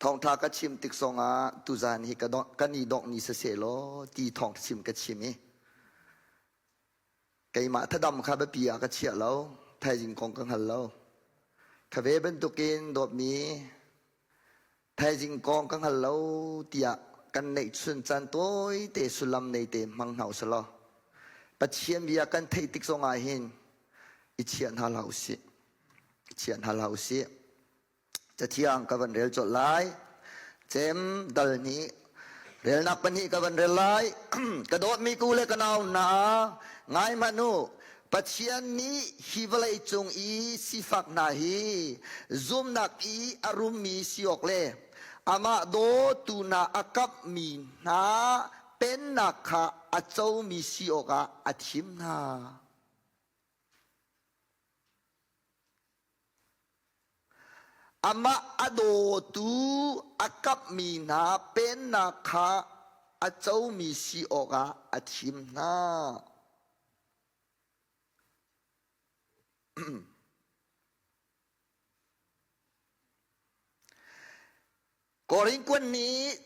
Thawngtha ka chim tik zongah tuzan hi kan i dongh ni siseh law ti thawng chim ka chim i keimah thadam kha biapi ah ka chiah lo, thaizing kong ka hngal lo. Kha ve bantukin dawtmi thaizing kong ka hngal lo tiah kan neihchun caan tawite sullam nei te hmang hna usih law Pathian bia kan theih tik zongah hin i chiah hna hlah usih. I chiah hna hlah usih. Cathiang ka van rel colh lai. Cem dal hnih relnak pahnih ka van rel lai. ka dawtmi ku le ka nau hna ngai hmanh u. Pathian nih hi vawlei cung i sifak hna hi zumnak i a rummi si awk le amah dawtu hna a kapmi hna pennak kha a comi si awkah a thim hna. Amah a dawtu a kapmi hna pennak kha a comi si awkah a thim hna. Korin nih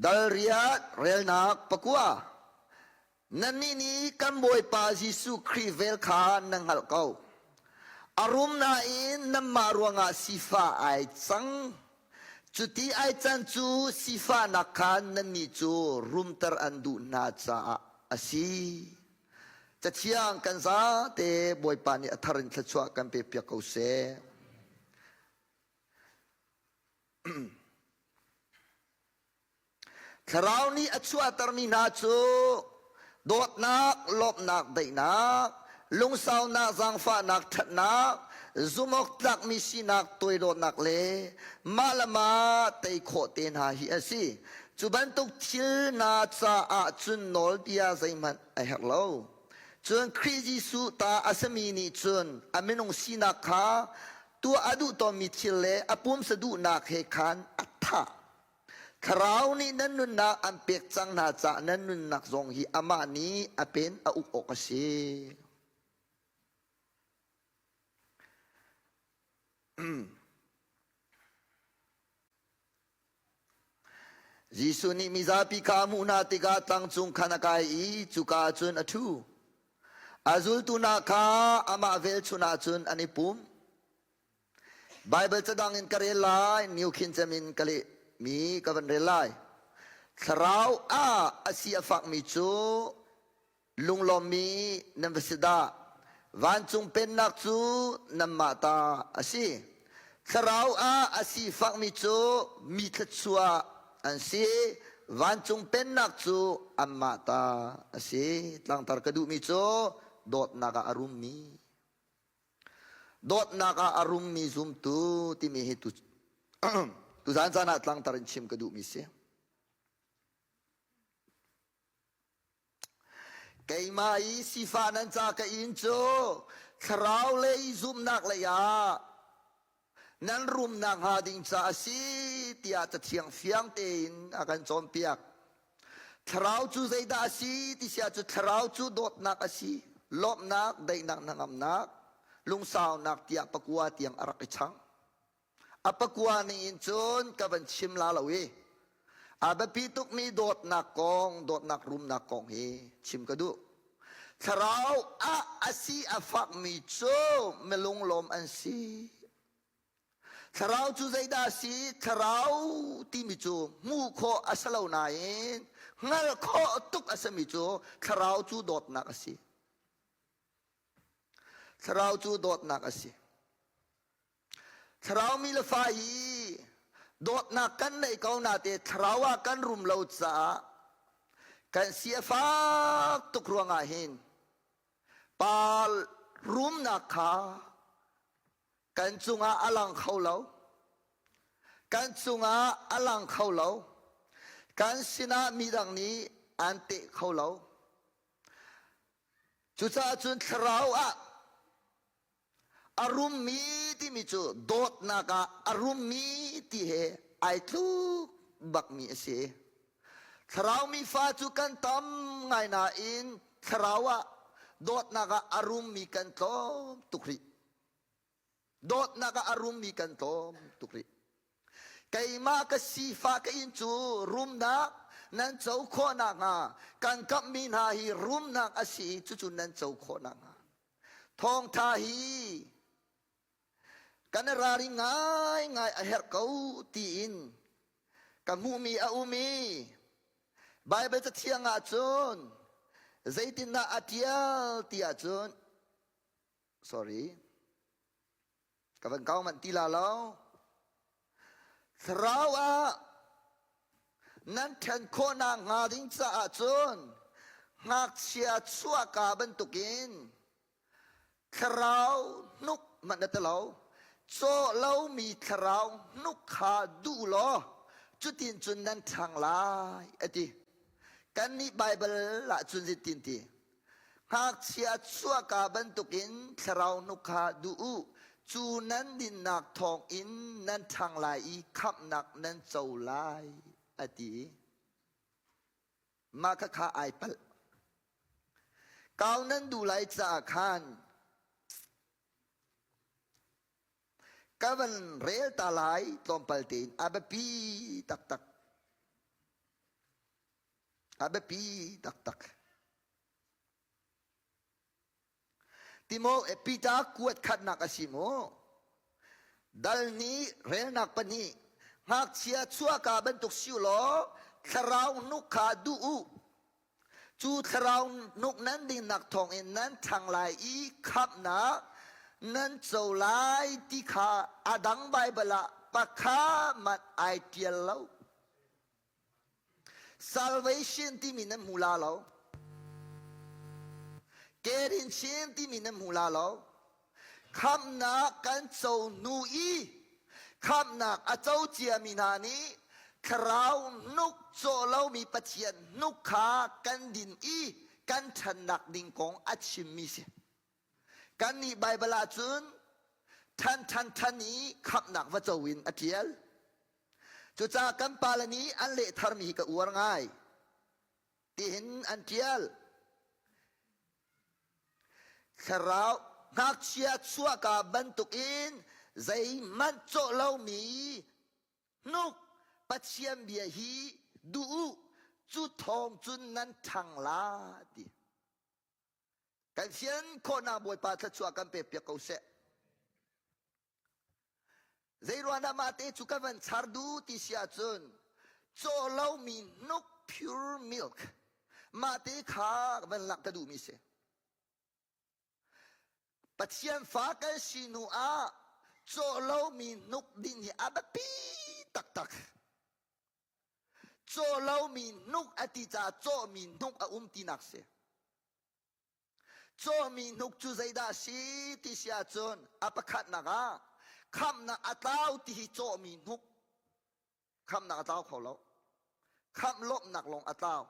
dal riat relnak pakua nannih nih kan Bawipa Jesuh Khrih vel kha nan hngalh ko. A rum nain nanmah ruangah sifah ai cang. Cuti ai can cu sifahnak kha nannih cu rumter an duh hna caah a si. Cathiang kan zate Bawipa nih a thar in thluachuah kan pe piak ko seh. Thlarau nih a chuahtermi hna cu dawtnak, lawmhnak, daihnak, lungsaunak, zaangfahnak, ṭhatnak, zumhawktlakmi sinak, toidawtnak le mah le mah tei khawh te hna hi a si. Cu bantuk thil hna caah cun nawlbia zeihmanh a herh lo. Cun Khrih Jesuh ta a simi nih cun a minung sinak kha tuah a duh tawnmi thil le a pumsa duhnak he khan a thah. Thlarau nih nan nunnak an pek cang hna caah nan nunnak zong hi amah nih a pen a uk awk a si. Jesuh nih mizapi kha a hmuh hna tikah tlang cung khan a kai i cuka ah cun a ṭhu. A zultu hna kha amah velchun ah cun an i pum. Baibal cadang in ka rel lai, New King James in ka lehmi ka van rel lai. Thlarau ah a si a fakmi cu Lunglawmmi nan va si dah! Vancung pennak cu nanmah ta a si. Thlarau ah a sifakmi cu mi thluachuah an si. Vancung pennak cu anmah ta a si. Tlangtar ka duhmi cu dawtnak ah a rummi. Dawtnak ah a rummi zumtu timi hi tu tuzaan caan ah tlangtar in chim ka duhmi si. Keimah i sifah nan ca ka in cu thlarau lei zumhnak lei ah nan rumnak hnga ding ca a si tiah Cathiang fiang tein a kan cawnpiak. Thlarau cu zeidah a si ti si ahcun thlarau cu dawtnak a si, lawmhnak, daihnak, hnangamnak, lungsaunak tiah pakua tiang a rak i chang. A pakua ning in cun ka van chim la lo i a biapi tukmi dawtnak kong, dawtnak rumnak kong hi chim ka duh. Thlarau ah a si a fakmi cu milunglawm an si. Thlarau cu zeidah a si? Thlarau timi cu hmuh khawh a si lo nain hngalh khawh tuk a simi cu thlarau cu dawtnak a si. Thlarau cu dawtnak a si. Thlarau mi le fa hi dawtnak kan neih ko nate thlarau ah kan rum lo caah kan si a fak tuk ruangah hin pa rumnak kha kan cungah a lang kho lo. Kan cungah a lang kho lo. Kan sinah midang nih an teh kho lo. Cucaah cun thlarau ah a rummi timi cu dawtnak ah a rummi ti he ai tluk bakmi a si. Thlarau mi fa cu kan tam ngai nain thlarau ah dawtnak ah a rummi kan tlawm tuk rih. Dawtnak ah a rummi kan tlawm tuk rih. Keimah ka sifah ka inn cu rumnak nan co khawh nakhnga kan kamhmi hna hi rumnak a si i cucu nan co khawh nakhnga. Thawngtha hi kan i ralring ngaingai a herh ko tiin ka hmuhmi a um i Baibal Cathiang ah cun zeitindah a ṭial ti ahcun sorry ka van kau manh ti la lo thlarau ah nan ṭhen khawhnak hnga ding caah cun ngakchia chuahka bantukin Thlarau hnuk hmanh na telo. Cawh lomi thlarau hnuk kha duh law cutin cun nan ṭhang lai a ti. Kannih Baibal ah cun zeitin ti? Ngakchia chuahka bantukin thlarau hnuk kha duh u. Cu nan dinnak thawngin nan ṭhang lai i khamhnak nan co lai a ti. Mah khakha ai palh. Kau nan duh lai caah khan ka van rel ta lai tlawmpal tein a biapi taktak. A biapi taktak. Timo Peter kuat khatnak a si mu. Dal nih relnak pahnih ngakchia chuahka bantuk si u law thlarau hnuk kha duh u. Cu thlarau hnuk nan dingnak thawngin nan ṭhang lai i khamhnak nan co lai ti kha a dang Baibal ah pakhat hmanh ai ṭial lo. Salvation timi nan hmu la lo. Kerinchin timi nan hmu la lo. Khamhnak kan co hnu i khamhnak a co ciami hna nih thlarau hnuk cawh lomi Pathian hnuk kha kan din i kan ṭhannak ding kong a chimmi si. Kannih Baibal ahcun ṭhan ṭhan ṭhan i khamhnak va co in a ṭial. Cucaah kan pale nih an leh tharmi hi ka uar ngai. Tihin an ṭial. Thlarau ngakchia chuahka bantukin zeihmanh cawh lomi hnuk Pathian bia hi duh u, cu thawng cun nan ṭhang la ti. Kan fian khawhnak Bawipa thluachuah kan pek piak ko seh. Zeiruangah mah te cu ka van char du ti si ahcun caw lomi hnuk pure milk mah te kha van lak ka duhmi si. Pathian fa kan si hnu ah caw lomi hnuk din hi a biapi taktak. Caw lomi hnuk a ti caah cawhmi hnuk a um tinak si. Cawhmi hnuk cu zeidah a si ti si ahcun a pakhatnak ah khamhnak a tlau ti hi cawhmi hnuk khamhnak a tlau kho lo. Khamh lawmhnak lawng a tlau.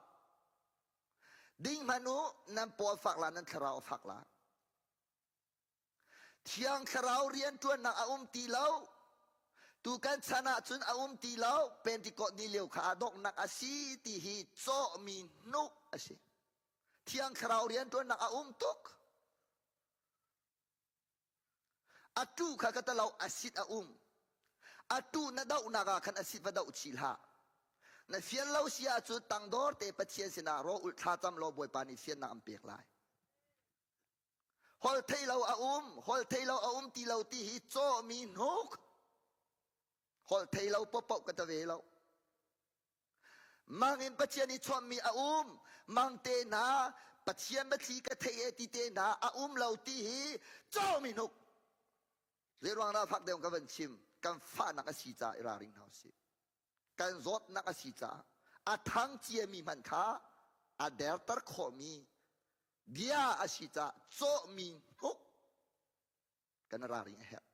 Ding hmanh u, nan paw a fak la, nan thlarau a fak la. Thiang Thlarau rianṭuannak a um ti lo. Tu kan chan ahcun a um ti lo. Pentecost ni lio kha ah donghnak a si ti hi cawhmi hnuk a si. Thiang Thlarau rianṭuannak a um tuk. A tu kha ka talo a sit a um. A tu na dohnak ah khan a sit va doh chih hlah. Na fian lo si ahcun tangdor te Pathian sinah raw ulh thla cam law Bawipa nih fiannak an pek lai. Holh thei lo a um, holh thei lo a um ti lo ti hi cawhmi hnuk. Holh thei lo popoh ka ta ve lo. Mang in Pathian i chawnhmi a um, mang te hna Pathian biathli ka thei e ti te hna a um lo ti hi cawhmi hnuk. Zeiruang dah fak deuh ka van chim, kan fahnak a si caah i ralring hna usih. Kan zawtnak a si caah a thang ciami hmanh kha a derter khawhmi bia a si caah cawhmi hnuk kan ralring a herh.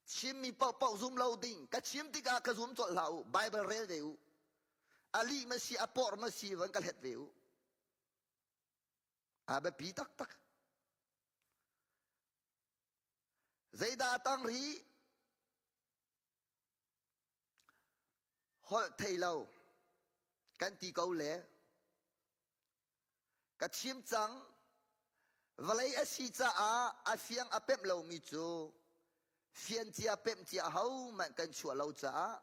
Chimmi paohpaoh zum lo ding ka chim tikah ka zum colh hlah u Bible rel ve u a lih ma si a por ma si van ka hlet ve u a biapi taktak zeidah a tang rih Holh thei lo kan ti ko le ka chim cang vawlei a si caah a fiang a pemh lomi cu. Fian cia pemh cia hohmanh kan chuah lo caah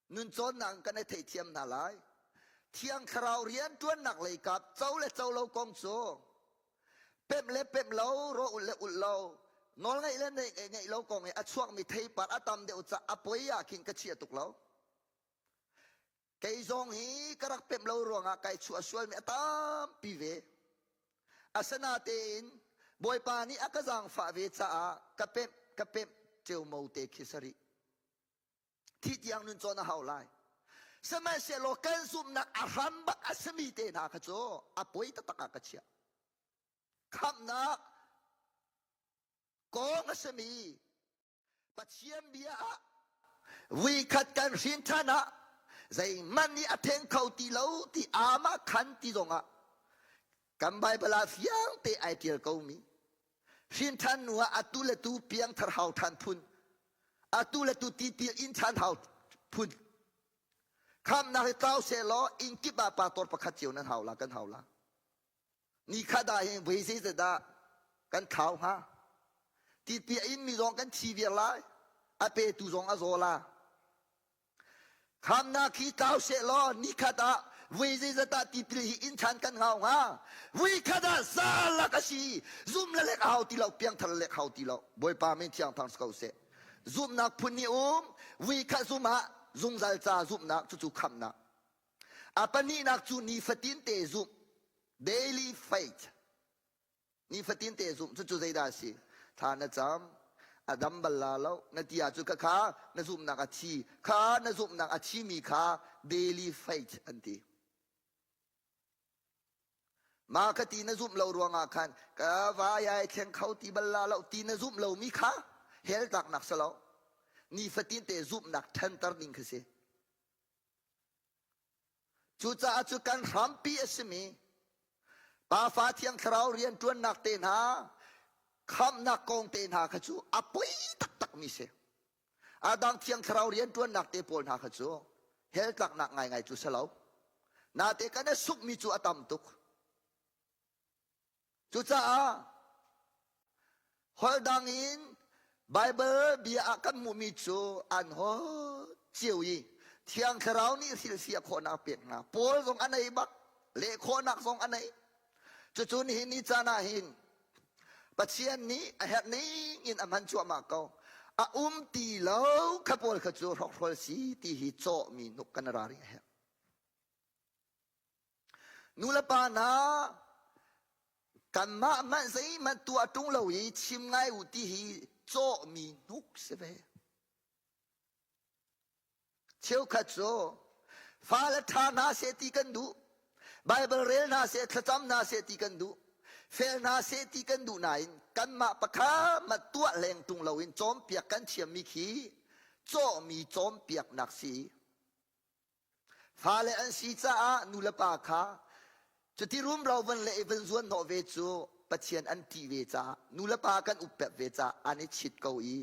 nun cawnnak kan i theihthiam hna lai. Thiang Thlarau rianṭuannak lei kap co le co lo kong cu pemh le pemh lo, rawh ulh le ulh lo, nawlngeih le ngeih lo kong i a chuakmi theipar a tam deuh caah a poi ah khin ka chia tuk lo. Kei zong hi ka rak pemh lo ruangah kai chuah sualmi a tampi ve. Asinatein Bawipa nih a ka zaangfah ve caah ka pemh ka pemh ceomo te khi sarih. Thih tiang nun cawn a hau lai. Sihmanhsehlaw kan zumhnak a hram bak a simi te hna kha cu a poi taktak ah ka chiah. Khamhnak kong a simi Pathian bia ah vuikhat kan hrin ṭhan ah zeihmanh nih a thleng kho ti lo ti aamah khan ti zongah kan Baibal ah fiang te ai ṭial komi hrin ṭhan hnu ah atu le tu piangthar hau ṭhan phun atu le tu tipil in ṭhan hau phun khamnak hi tlau sehlaw inn kip ah pastor pakhat cio nan hau la kan hau la Nikhat ah hin voi zeizat dah kan thlau hnga? Tipil a inmi zong kan thi viar lai. A petu zong a zaw la. Khamnak hi tlau seh law nikhat ah voi zeizat ah tipil hi inn ṭhan kan hngau hnga? Voi khat ah zalak a si. Zum le lek a hau ti lo, piangthar le lek hau ti lo. Bawipa min thiang thang si ko seh. Zumhnak phun nih um, vui khat zum ah zungzal ca zumhnak cucu khamhnak. A pahnihnak cu nifatin te zumh. Daily faith. Nifatin te zumh. Cucu zeidah a si? Thla na cam, a dam bal la lo, na ti ahcun khakha na zumhnak a thi. Kha na zumhnak a thimi kha daily faith an ti. Ma ka ti na zumh lo ruangah khan ka vai ai thleng kho ti bal la lo ti na zumh lomi kha hell tlaknak si lo. Nifatin te zumhnak ṭhanter ding khi si. Cucaah cu kan hrampi a simi Pa Fa Thiang Thlarau rianṭuannak te hna, khamhnak kong te hna kha cu a poi taktakmi si. A dang Thiang Thlarau rianṭuannak te pawl hna kha cu hell tlaknak ngaingai cu si lo. Nate kan i sukmi cu a tam tuk. Cucaah holh dang in Baibal bia ah kan hmuhmi cu an holh cio i Thiang Thlarau nih hrilhfiah khawhnak pek hna. Paul zong a nei bak, leh khawhnak zong a nei. Cucu nihin ni caan ah hin Pathian nih a herh ning in a hman cuahmah ko. A um ti lo kha pawl kha cu hrokhrawl si ti hi cawhmi hnuk kan ra ring a herh. Nulepa hna kanmah hmanh zeihmanh tuah ṭung lo i chim ngai u ti hi cawhmi hnuk si ve. Cheukhat cu fale ṭha hna seh ti kan duh, Baibal rel hna seh, thlacam hna seh ti kan duh, fel hna seh ti kan duh nain kanmah pakhat mah tuah leng ṭung loin cawnpiak kan thiammi khi cawhmi cawnpiaknak si. Fale an si caah nulepa kha cuti rumro van le i van zuan hnawh ve cu Pathian an ṭih ve caah nulepa kan uppep ve caah an i chit ko i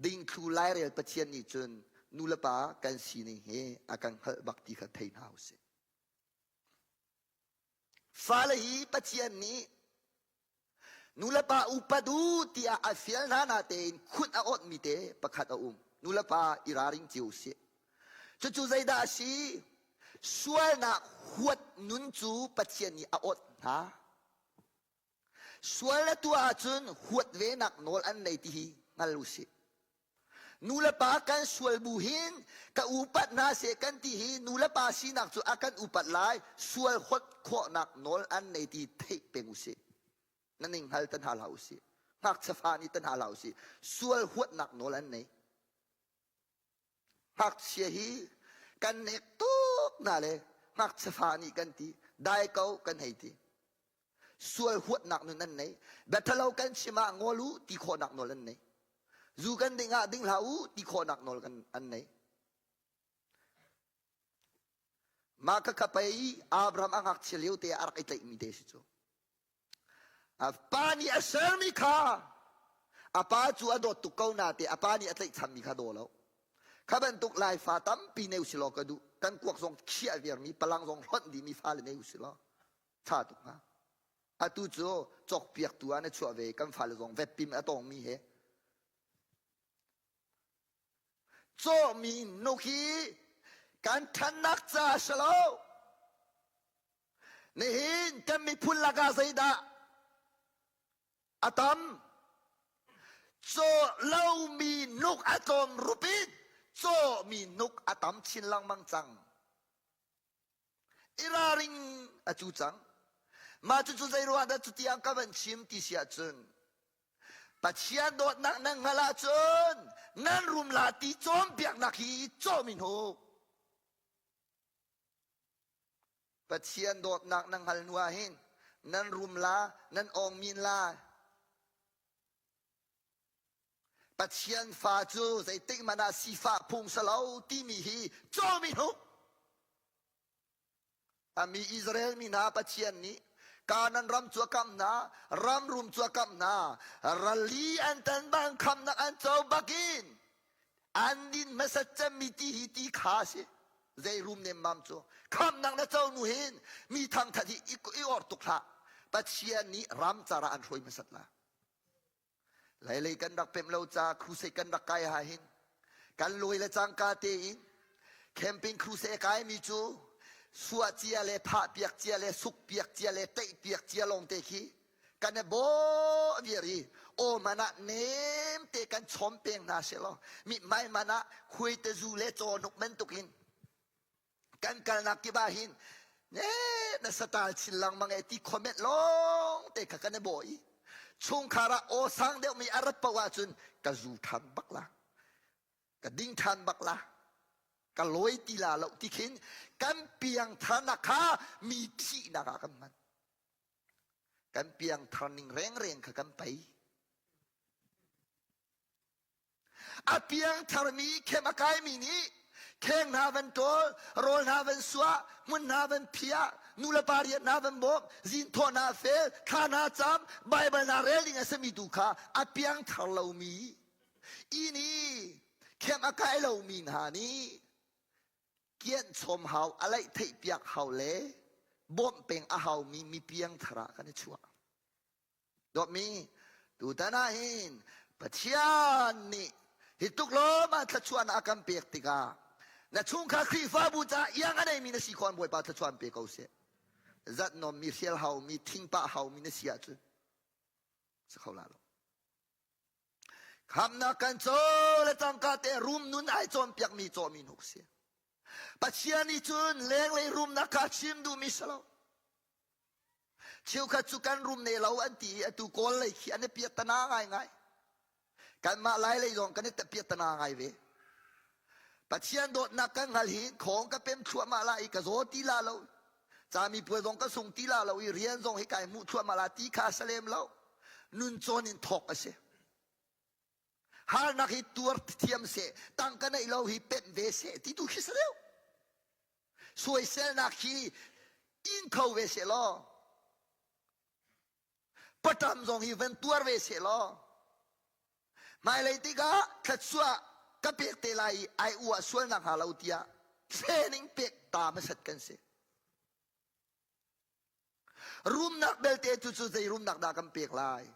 dingthlu lairel Pathian nih cun nulepa kan sining hi a kan hngalh bak ti kha thei hna usih. Fale hi Pathian nih Nulepa upat u tiah a fial hna na tein khut a awtmi te pakhat a um. Nulepa i raring cio usih. Cucu zeidah a si? Sualnak huat nun cu Pathian nih a awt hna. Sual na tuah ahcun huat venak nawl an nei ti hi hngal usih. Nulepa kan sual bu hin ka upat hna seh kan ti hi nulepa sinak cu a kan upat lai sual hot khawhnak nawl an nei ti theih peng usih. Na ning hngal tan hna hlah usih. Ngakchia fa nih tan hna hlah usih. Sual huatnak nawl an nei. Ngakchia hi kan nek tuk na le ngakchia fa nih kan ti dai ko kan hei ti. Sual huatnak nun an nei. Biathalo kan chim ah ngol u ti khawhnak nawl an nei. Zu kan ding ah ding hlah u ti khawhnak nawl kan an nei. Mah kha kha pei Abraham a ngakchia lio te ah a rak i tlaihmi te si cu. A pa nih a sermi kha a pa cu a dawt tuk ko na te a pa nih a tlaihchammi kha daw lo. Kha bantuk Laifa tampi nei usi law ka duh. Kan kuak zong khiah viarmi, palang zong hlonh dihmi fale nei usi law ṭha tuk hnga. Atu cu cawkpiaktu ah na chuah ve kan fale zong vetpim a tawngmi he. Cawhmi hnuk hi kan ṭhannak ca a si lo. Nihin kan miphun lakah zeidah a tam? Caw lomi hnuk a tlawm rup in cawhmi hnuk a tam chin lengmang cang. I ralring a cu cang. Mah cucu zei ruang dah cutiang ka van chim ti si ahcun Pathian dawtnak nan hngalh ahcun nan rum la ti cawnpiaknak hi cawhmi hnuk. Pathian dawtnak nan hngal hnu ah hin nan rum la, nan awng min la. Pathian fa cu zeitik hmanh ah sifah phung si lo timi hi cawmi hnuk. A mi Israel mi hna Pathian nih Kanan ram cu a kamh hna, ram rum cu a kamh hna, rali an tan bang khamnak an co bakin an din hmasat cemmi ti hi ti kha a si. Zei rum nemmam cu khamnak na co nu hin mi thangthat hi i or tuk hlah. Pathian nih ram cara an hruai hmasat la. Lailei kan rak pemh lo ca crusade kan rak kai ha hin kan lawi le cangka tein camping crusade kai mi cu suah cia le phah piak cia le suk piak cia le teih piak cia lawng te khi kan i bawh viar i aw man ah nem te kan chom peng hna se law mithmai man ah khuai te zu le cawhnuk bantukin kan kalnak kip ah hin ne na satal chin lengmang e ti comment lawng te kha kan i bawh i chungkhar ah aw sang deuhmi a rat paoh ahcun ka zu than bak la ka ding than bak la ka lawi ti la lo ti khin kan piangtharnak kha mi thihnak ah kan hman kan piangthar ning rengreng kha kan pei A piangtharmi khem a kaimi nih kheng hna van ṭawl, rawl hna van suah, hmun hna van phiah, nulepa rian hna van bawmh, zinthawh hna fel, thla hna cam, Baibal hna rel ding a simi tu kha a piangthar lomi inn i khem a kai lomi hna nih kianh chom hau, a laih theih piak hau le bawmh peng a haumi mi piangthar ah kan i chuah. Dawtmi, tutan ah hin Pathian nih hi tuk lawm ah thluachuahnak a kan pek tikah na chungkhar Khrihfabu caah iang a neimi na si khawh Bawipa thluachuah an pe ko seh. Zat nommi, hrial haumi, thingpah haumi na si ahcun si kho la lo. Khamnak kan co le cangka te rum nun ai cawnpiakmi cawmi hnuk si. Pathian nih cun lenglei rumnak kha chim duhmi si lo. Cheukhat cu kan rum ne lo an ti i atu Kawl lei khi an i piattana ngaingai. Kanmah Lai lei zong kan i piattana ngai ve. Pathian dawtnak kan hngal hi khawng ka pem thluahmah la i ka zaw ti la lo. Cami puai zong ka sung ti la lo i rian zong hi kai hmuh thluahmah la ti kha salem lo. Nun cawn in thawk a si. Harnak hi tuar thiam seh, tangka neih lo hi pemh ve seh ti tu khi si deuh. Sawiselnak hi in kho ve seh law paṭam zong hi van tuar ve seh law hmailei tikah thluachuah ka pek te lai i ai uah sual nak hnga lo tiah training pek ta hmasat kan si. Rumnak belte cu cu zei rumnak dah kan pek lai?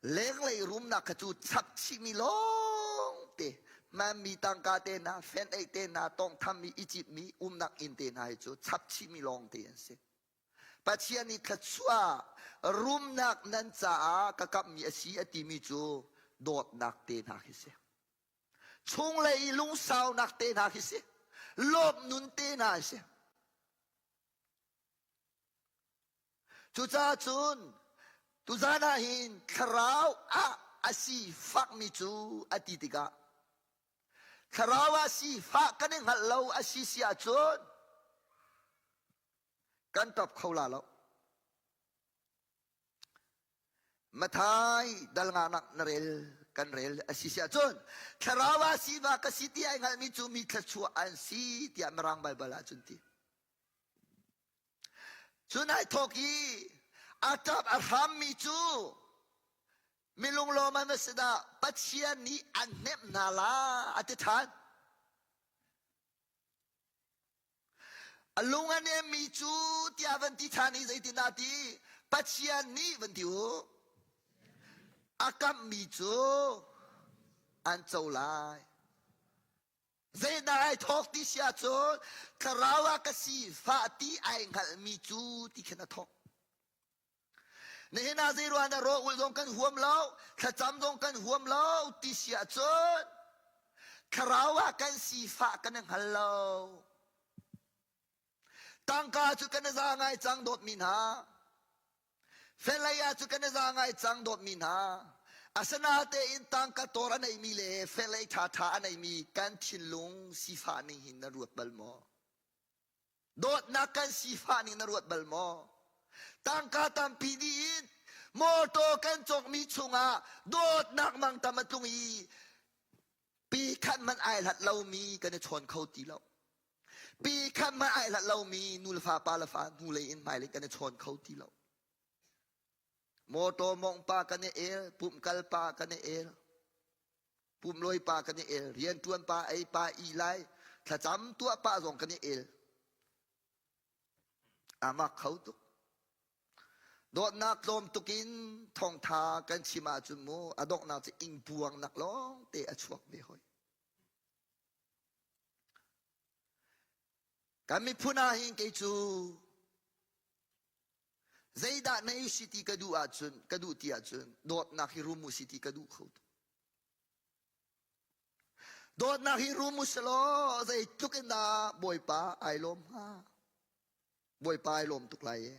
Lenglei rumnak kha cu chap chihmi lawngte hmanmi tangka te hna, fen ei te hna, tawngthammi, i citmi, umnak inn te hna hi cu chap chihmi lawngte an si. Pathian nih thluachuah rumnak nan caah ka kamhmi a si a timi cu dawtnak te hna khi si. Chunglei i lungsaunak te hna khi si. Lawmh nun te hna a si. Cucaah cun tuzan ah hin thlarau ah a sifakmi cu a ti tikah thlarau ah sifah kan i hngalh lo a si si ahcun kan ṭap kho la lo. Mathai dal nganak na rel kan rel a si si ahcun thlarau ah sifah ka si ti ai hngalhmi cu mi thluachuah an si tiah Mirang Baibal ah cun ti. Cun ai thawk i a ṭap a hrammi cu milunglawm an va si dah Pathian nih an hnemh hna la a ti ṭhan. A lung a nemmi cu tiah van ti ṭhan i zeitindah ti Pathian nih van ti u a kamhmi cu an co lai. Zeidah ai thawk ti si ahcun thlarau ah ka sifah ti ai hngalhmi cu ti khin a thawk. Nihin ah zei ruang dah rawl ul zong kan huam lo, thlacam zong kan huam lo ti si ahcun thlarau ah kan sifah kan i hngal lo. Tangka cu kan i za ngai cang dawtmi hna. Felei ah cu kan i za ngai cang dawtmi hna. Asinatein tangka tor a neimi le felei ṭhaṭha a neimi kan thinlung sifah ning hin na ruat bal maw? Dawtnak kan sifah ning na ruat bal maw? Tangka tampi dih in mawṭaw kan cawkmi chungah dawtnak mangtam a tlung i pi khat hmanh ai hlat lomi kan i chawn kho ti lo. Pi khat hmanh ai hlat lomi nu le fa pa le fa hnulei in hmailei kan i chawn kho ti lo. Mawṭaw mawngh pa kan i el, pumh kal pa kan i el, pumlawi pa kan i el, rianṭuan pa, ei pa, i lai, thlacam tuah pa zong kan i el. A mak kho tuk. Dawtnak tlawm tuk in thawngtha kan chim ahcun mu a donghnak cu ingpuangnak lawng te a chuak ve hoi. Kan miphun ah hin kei cu zeidah nei si ti ka duh ahcun ka duh ti ahcun dawtnak hi rum u si ti ka duh kho tuk. Dawtnak hi rum u selaw zeitluk in dah Bawipa ai lawm hnga. Bawipa ai lawm tuk lai e.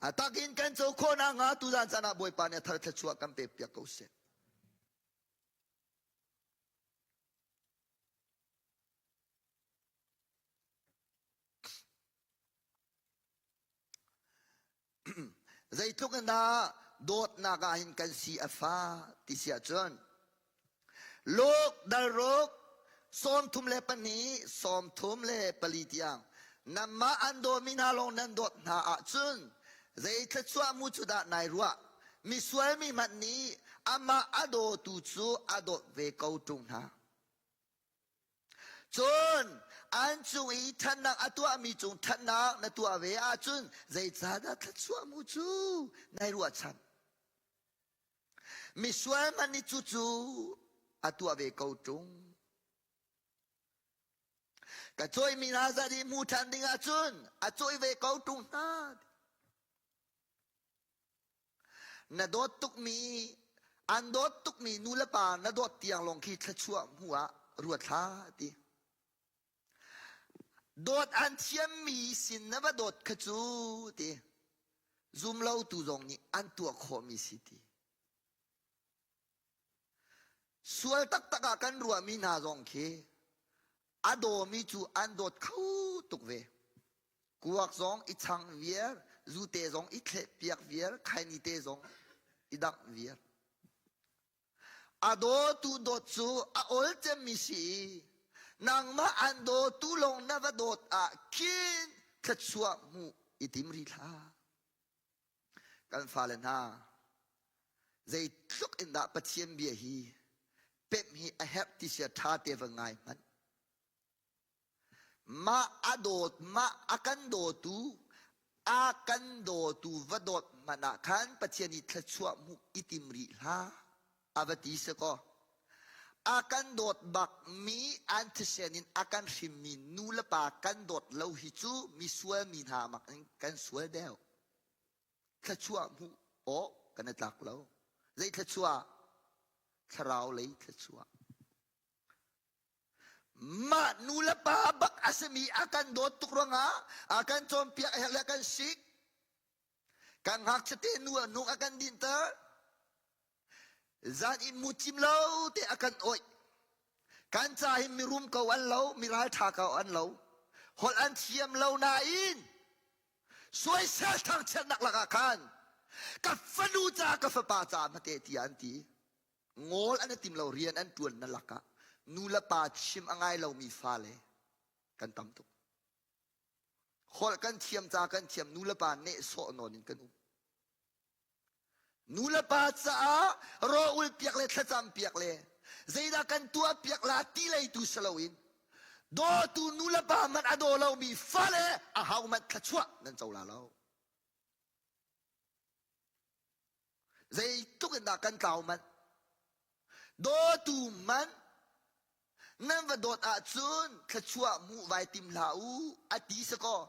A takin kan co khawh nakhnga tuzan caan ah Bawipa nih a thar thluachuah kan pek piak ko seh. Zeitluk in dah dawtnak ah hin kan si a fa ti si ahcun Luke dalruk 32 34 tiang nanmah an dawmi hna lawng nan dawt hna ahcun zei thluachuah mu cu dah nai ruah misual mi hmanh nih amah a dawtu cu a dawt ve ko ṭung hna. Cun an cung i ṭhatnak a tuahmi cung ṭhatnak na tuah ve ahcun zeicahdah thluachuah mu cu nai ruahchan? Misual hmanh nih cucu a tuah ve ko ṭung. Ka cawihmi hna zat i hmu ṭhan ding ahcun a cawih ve ko ṭung hna. Na dawt tukmi, an dawt tukmi nu le pa na dawt tiang lawng khi thluachuah hmu ah ruat hlah ti. Dawt an thiammi sin na va dawt kha cu ti. Zumlotu zong nih an tuah khawhmi si ti. Sual taktak ah kan ruahmi hna zong khi a dawmi cu an dawt kho tuk ve. Kuak zong i chang viar, zute zong i thleh piak viar, khaini te zong i dangh viar. A dawtu dawt cu a ol cemmi si i nangmah an dawtu lawng na va dawt ah khin thluachuah hmuh i tim rih hlah. Kan fale hna, zeitluk in dah Pathian bia hi pemh hi a herh ti sia ṭha te va ngai hmanh. Mah a dawt, mah a kan dawtu, a kan dawtu va dawt hmanh ah khan Pathian i thluachuah hmuh i tim rih hlah, a va ti si kaw. A kan dawt bakmi an thisen in a kan hrimmi nu le pa kan dawt lo hi cu misual mi hna mak in kan sual deuh. Thluachuah hmuh awk kan i tlak lo. Zei thluachuah? Thlarau lei thluachuah. Mah nu le pa bak a simi a kan dawt tuk ruangah a kan cawnpiak a herh le a kan sik. Kan ngakchia te nu a hnuk a kan dinter. Zan in mu cim lo te a kan awih. Kan ca hin mirum ko an lo, miralṭha ko an lo. Holh an thiam lo nain suaisel thangchiatnak lakah khan ka fanu ca ka fapa ca hmate tiah an ti. Ngawl an i tim lo rian an ṭuan na lakah nu le pa chim a ngai lomi fale kan tam tuk. Holh kan thiam ca kan thiam nu le pa nehsawh nawn in kan um. Nu le pa caah rawl piak le thlacam piak le zeidah kan tuah piak la ti lei tu si loin dawtu nu le pa man a daw lomi fale a hau man thluachuah nan co la lo. Zeitluk in dah kan tlau manh? Dawtu manh. Nan va dawt ahcun thluachuah hmuh vai tim hlah u a ti si kaw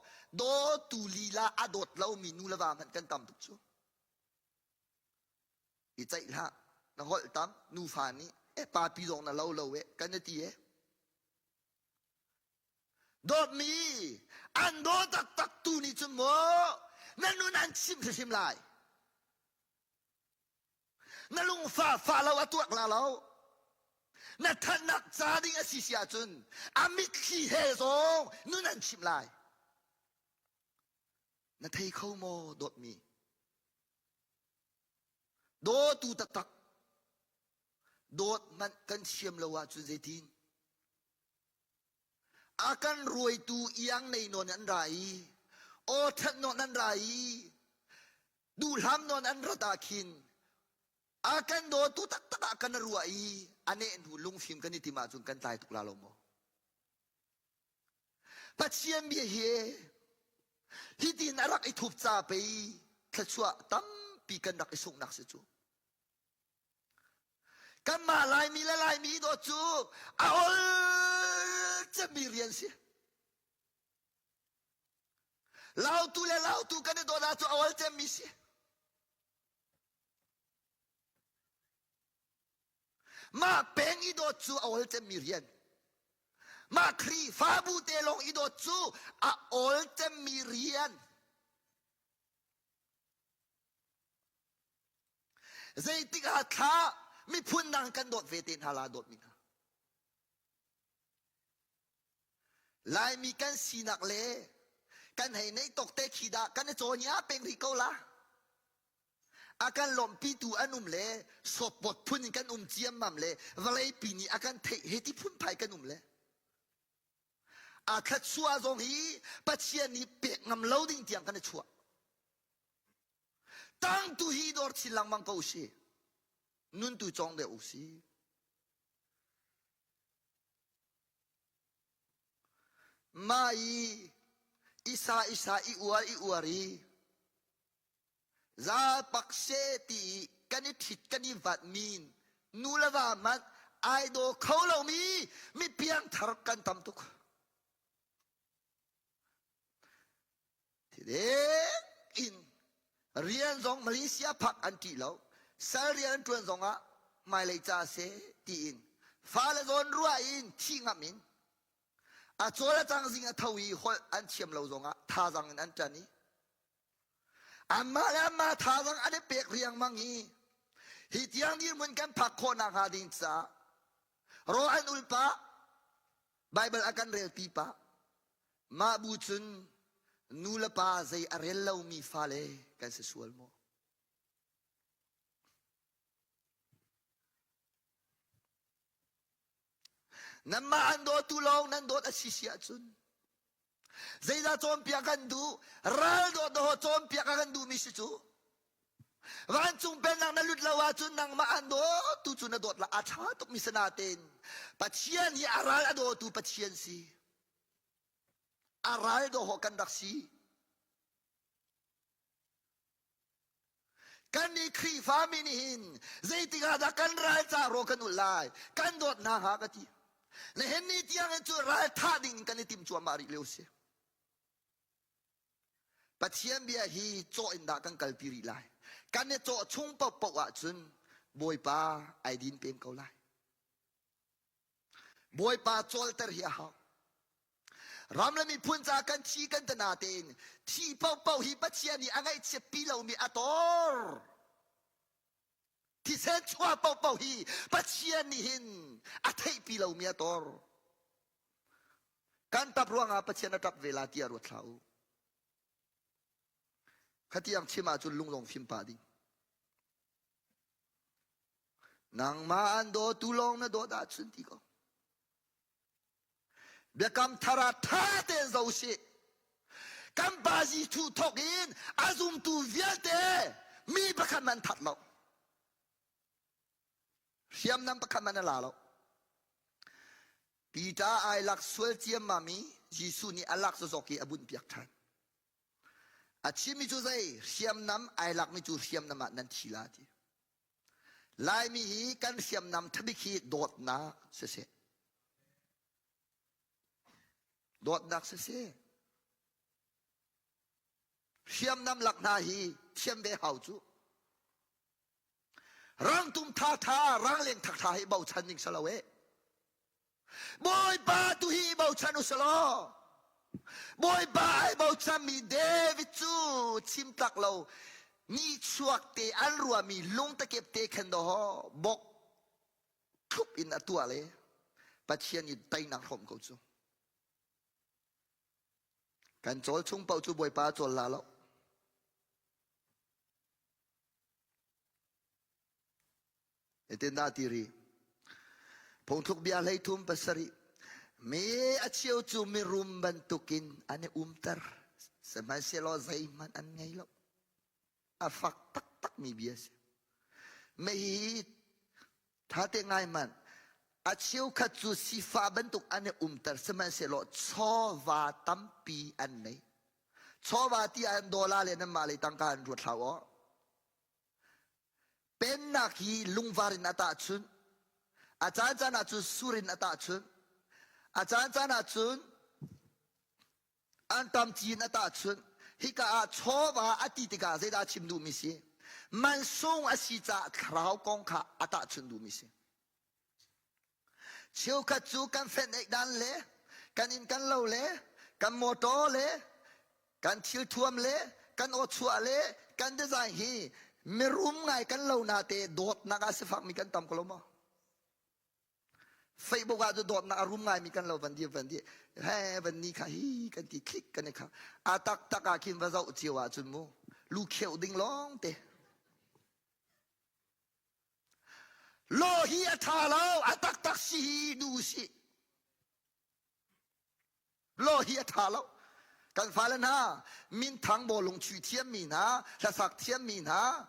dawtu lila a dawt lomi nu le va hmanh kan tam tuk cu. I ceih hlah, na holh tam, nufa nih eh papi zong na lo lo eh kan na ti eh. Dawtmi an daw taktak tu nih cun maw na nun an chim hrimhrim lai. Na lungfah fah lo a tuak la lo. Na thatnak ca ding a si si ahcun a mitthli he zong nun an chimh lai. Na thei kho maw dawtmi? Dawtu taktak dawt hmanh kan thiam lo ahcun zeitin? A kan ruaitu iang nei nawn an ra i aw that nawn an ra i duhhlam nawn an rat ah khin a kan dawtu taktak ah kan ruah i a neh hnu lungfim kan i tim ahcun kan tlai tuk la lo maw? Pathian bia hi hitin a rak i thup ca pei thluachuah tampi kan rak i sunghnak si cu. Kanmah Laimi le Laimi dawt cu a ol cemmi rian si. Lautu le lautu kan i dawt ahcun a ol cemmi si. Mah peng i dawt cu a ol cemmi rian. Mah Khrihfabu te lawng i dawt cu a ol cemmi rian. Zeitik ah thla miphun dang kan dawt ve te hna la dawtmi hna. Laimi kan sinak le kan hei neih tawk te khi dah kan i cawn peng rih ko la. A kan lawmhpitu an um le sawppawt phun in kan um ciammam le vawleipi nih a kan theih he ti phunphai kan um le a thluachuah zong hi Pathian nih pek ngam lo ding tiang kan i chuah. Tang tu hi dawr chin lengmang ko si. Nun tu cawng deuh u si. Mah i isa isa i uar i uar i Zaapak she ti i kan i ṭhit kan i vat min nu le va hmanh ai daw kho lomi mi piangthar kan tam tuk. Thideng in rian zong Malaysia phak an ṭih lo. Sal rian an ṭuan zongah hmailei ca seh tiin fale zawn ruah in thih ngam in a cawl a cang zing a tho i holh an thiam lo zongah thazaang in an ṭan i Anmah le anmah thazaang an i pek riangmang i hi tiang dirhmun kan phak khawh nakhnga ding caah rawl an ul pah, Baibal a kan relpi pah. Mah bu cun nu le pa zei a rel lomi fale kan si sual maw? Nanmah an dawtu lawng nan dawt a si si ahcun Zeidah cawnpiak kan duh? Ral dawt dawh cawnpiak a kan duhmi si cu. Vancung pennak na lut lo ahcun nangmah an dawtu cu na dawt la a ṭha tukmi si natein Pathian hi a ral a dawtu Pathian si. A ral dawh kan rak si. Kan nih Khrihfami nih hin zeitik ah dah kan ral ca raw kan ulh lai? Kan dawt hna hnga ka ti. Nihin ni tiang in cu ral thah ding in kan i tim cuahmah rih lio si. Pathian bia hi cawh in dah kan kalpi rih lai. Kan i cawh chung paohpaoh ahcun Bawipa ai din peng ko lai. Bawipa cawlter hi a hau. Ram le miphun ca kan thi kan tana tein thi paohpaoh hi Pathian nih a ngaihchiat pi lomi a tor. Thisen chuah paohpaoh hi Pathian nih hin a theihpi lomi a tor. Kan tap ruangah Pathian a tap ve la tiah ruat hlah u. Khatiang chim ahcun lung zong fim pah ding. Nangmah an dawtu lawng na dawt ahcun ti ko. Biakam thar ah ṭha tein zo sih. Kan pa Jesuh thawk in a zumtu vialte mi pakhat man that lo. Hriamnam pakhat man a la lo. Peter ai lak sual ciammam i Jesuh nih a lak zawk i a bunh piak ṭhan. A chimmi cu zei hriamnam ai lakmi cu hriamnam ah nan thi la ti. Laimi hi kan hriamnam thabik hi dawtnak siseh. Dawtnak siseh, hriamnam lak hna hi thiam ve hau cu. Rangtum thatha, rangleng thatha hi bochan ding si lo eh. Bawipa tu hi bochan u selaw. Bawipa ai bochanmi David cu chim tlak lo ni chuak te an ruahmi lungtakep te khan do bok thup in a tuah le Pathian i teinak hrawm ko cu. Kan cawl chung paoh cu Bawipa cawl la lo. Hitin dah ti rih. Phungthluk bia 33 pasarih. Mi a cheu cu mirum bantukin an i umter. Sihmanhsehlaw zeihmanh an ngei lo. A fak taktak mi bia si. Mei thate ngai man a cheukhat cu sifa bantuk an i umter sihmanhsehlaw chawva tampi an nei. Chawva ti ah dollar le nanmah lei tangka an ruat hlah aw. Pennak hi lungvar in a tahchunh. A caancaan ah cun sur in a tahchunh. A caancaan ah cun anṭam ci in a tahchunh. Hika ah chawva a ti tikah zeidah a chim duhmi si? Mansung a si caah thlarau kong kha a tahchunh duhmi si. Cheukhat cu kan fenh eih dan le kan inn kan lo le kan motor le kan thilthuam le kan awchuah le kan design hi mirum ngai kan lo na te dawtnak ah sifakmi kan tam ko lo maw? Facebook ah cu dawtnak a rum ngaimi kan lo van di van di he van ni kha hi kan ti click kan i kha a taktak ah khin va zoh cio ahcun mu lu kheuh ding lawng te Law hi a ṭha lo, a taktak si hi duh usih. Law hi a ṭha lo. Kan fale hna, minthang bawlung chuih thiammi hna, hlasak thiammi hna,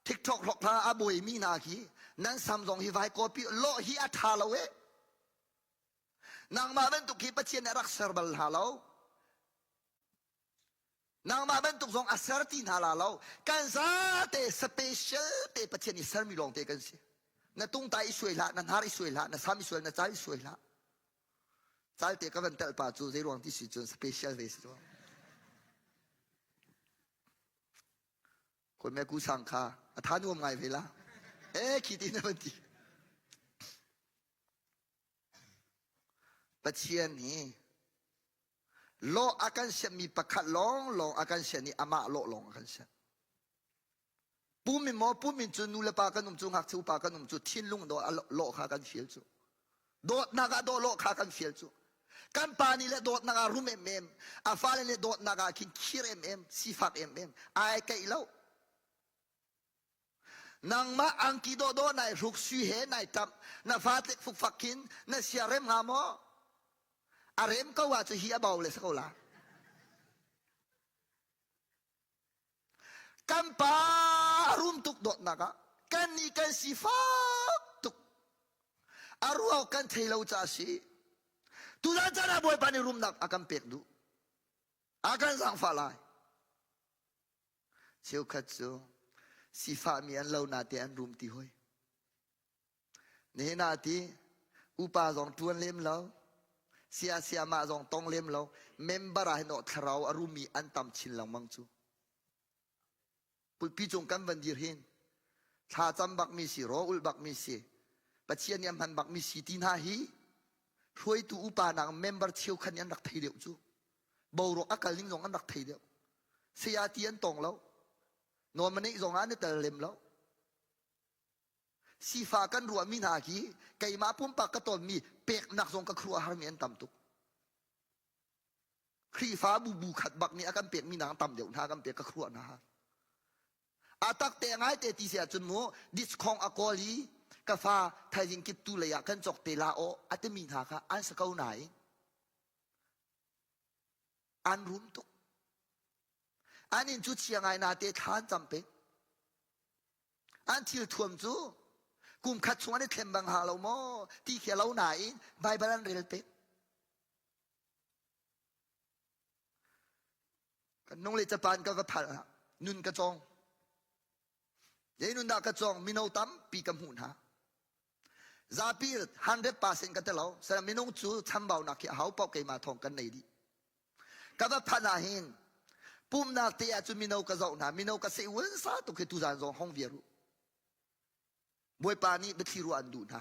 TikTok hlok hla a buaimi hna khi nan sam zong hi vai copy law hi a ṭha lo eh. Nangmah bantuk hi Pathian nih a rak ser bal hna lo. Nangmah bantuk zong a ser ti hna la lo. Kan zate special te Pathian i sermi lawng te kan si. Na tungtai i suai hlah, na hnar i suai hlah, na sam i suai, na cal i suai hlah. Cal te ka van telh pa cu zei ruang ti si cun special ve si cu. Koi me ku sang kha a tha nuam ngai ve la. Eh khi ti na van ti. Pathian hi lawh a kan sianhmi pakhat lawnglawng a kan sianh i amah lawh lawng a kan sianh. Pum in maw pum in cu nu le pa kan um cu ngakchia upa kan um cu thinlung dawh lawh kha kan fial cu. Dawtnak ah dawh lawh kha kan fial cu. Kan pa nih le dawtnak ah rum emem, a fale nih dawtnak ah khin khir emem, sifak emem, ai keih lo. Nangmah angki dawhdawh nai hruk sui he nai ṭamh, na fa tlik fukfak khin na sia rem hnga maw? A rem ko ah cu hi a bau le si ko la. Kan pa a rum tuk dawtnak ah kan nih kan sifak tuk. A ruak kan thei lo ca a si. Tuzan caan ah Bawipa nih rumnak a kan pek duh. A kan zaangfah lai. Cheukhat cu sifahmi an lo nate an rum ti hoi. Nihin ah ti upa zong ṭuan lem lo, sia siamah zong tong lem lo, member ah hin thlarau a rumi an tam chin lengmang cu. Pulpi cung kan van dir hin thla cam bakmi si, raw ulh bakmi si, Pathian nih a hman bakmi si ti hna hi hruaitu upa nak member cheukhat nih an rak thei deuh cu. Boruak a kal ning zong an rak thei deuh. Saya ti an tong lo. Nominate zong ah an i tel lem lo. Sifa kan ruahmi hna hi keimah pumpak ka tonmi peknak zong ka khuaruah harmi an tam tuk. Khrihfabu bu khat bak nih a kan pekmi nak tam deuh hna kan pek ka khuaruah hna har. A tak te ngai te ti si ahcun mu diskhong a kawl i ka fa thaizing kip tu lei ah kan cawk te la aw a timi hna kha an si ko nain an rum tuk. An inn cu chia ngai na te thla an cam peng. An thil thuam cu kum khat chung an i thlem bang ha lo maw ti khi a lo nain Baibal an rel peng. Kan nung le Japan ka va phal ah nun ka cawng. Zei nun dah ka cawng mino tampi ka hmuh hna. Zapi 100% ka ti lo. Sana minung cu chambaunak hi a hau paoh keimah thawng kan nei dih. Ka va phanh ah hin pumnak te ah cun mino ka zoh hna. Mino ka seh sa tuk hi tuzaan zong hong viar u. Bawipa nih biathli ruah an duh hna.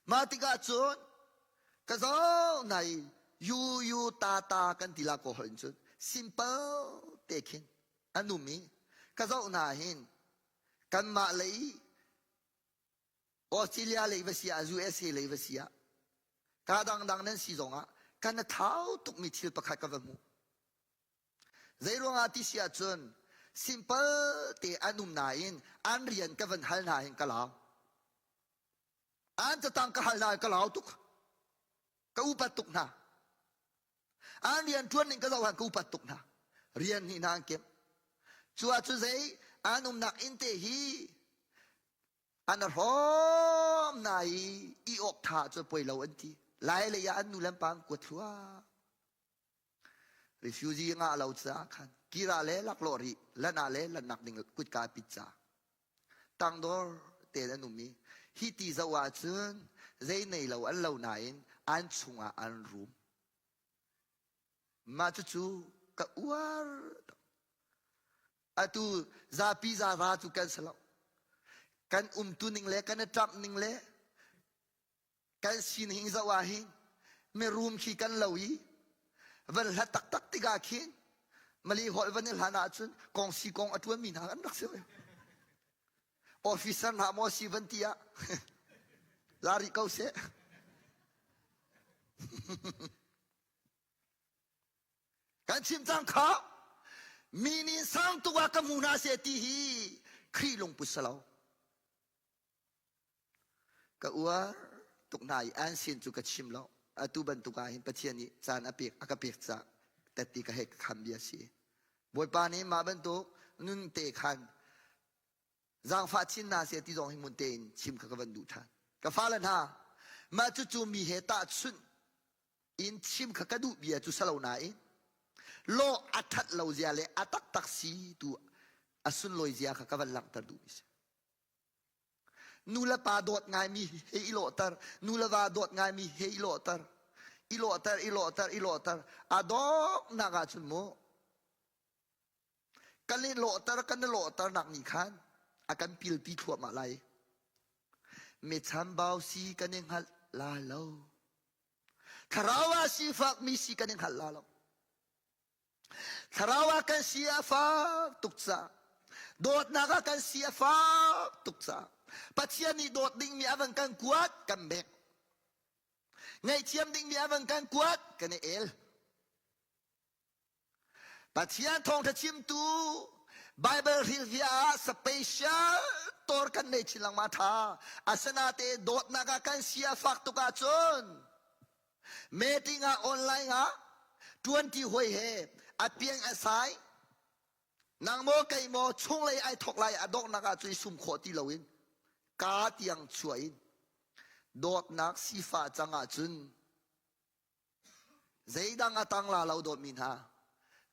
Mah tikah cun ka zoh hna i yu yu ta ta kan ti la ko holh in cun simple te khin an um i ka zoh hna hin kanmah lei Australia lei va si ah USA lei va si ah ka dangdang nan si zongah kan a thau tukmi thil pakhat ka va hmuh. Zeiruangah ti si ahcun simple te an um nain an rian ka van hal hna hin ka lau. An catang ka hal hna ka lau tuk. Ka upat tuk hna. An rian ṭuan ning ka zoh han ka upat tuk hna. Rian nih hna an kemh. Cu ahcun zei an umnak inn te hi an hrawm na i i awk tha cu poi lo an ti. Lai lei ah an nu le an pa an kuat thluah. Refugee ngah lo caah khan kira le laklawh rih lan ah le lannak ding kutka pit ca tangdor tein an um i hi ti zoh ahcun zei nei lo an lo nain an chungah an rum. Mah cucu ka uar atu zapi zara cu kan si lo. Kan umtu ning le kan i ṭamh ning le kan sining zoh ah hin mirum khi kan lo i van hlat taktak tikah khin mali holh van i hlan ahcun kongsi kong a ṭuanmi hna kan rak si officer hna maw si van ti ah la rih ko seh kan chim cang kha mi nih sang tuk ah ka hmu hna seh ti hi Khrih lungput si lo Ka uar tuk hna i an sin cu ka chim lo. Atu bantuk ah hin Pathian nih caan a pek a ka pek caah tette ka hei ka kham bia si. Bawipa nih mah bantuk nun te khan zaangfah chin hna seh ti zong hi mun tein chim kha ka van duh ṭhan. Ka fale hna, mah cucu mi he tahchunh in chim kha ka duh bia cu salo nain law a ṭhat lo zia le a taktak si tu a sunlawi zia kha ka van langhter duhmi si. Nu le pa dawt ngaimi he i lawhter, nu le va dawt ngaimi he i lawhter, i lawhter, i lawhter, i lawhter. A donghnak ahcun mu, kan i lawhter, kan i lawhternak nih khan a kan pilpi thluahmah lai. Mi chambau si kan i hngalh la lo. Thlarau ah sifakmi si kan i hngalh la lo. Thlarau ah kan si a fak tuk caah dawtnak ah kan si a fak tuk caah Pathian nih dawt dingmi a van kan kuat kan bek. Ngaihthiam dingmi a van kan kuat kan i el. Pathian thawngṭha chimtu Bible hrilhfiah ah special tor kan nei chin lengmang ṭha. Asinain dawtnak ah kan si a fak tuk ahcun Meeting ah online ah ṭuanṭi hawi he a piang a sai. Nang maw kei maw chunglei ai thawk lai a donghnak ah cun i sum khawh ti loin kaa tiang chuah in dawtnak sifah cang ahcun zeidang a tang la lo dawtmi hna.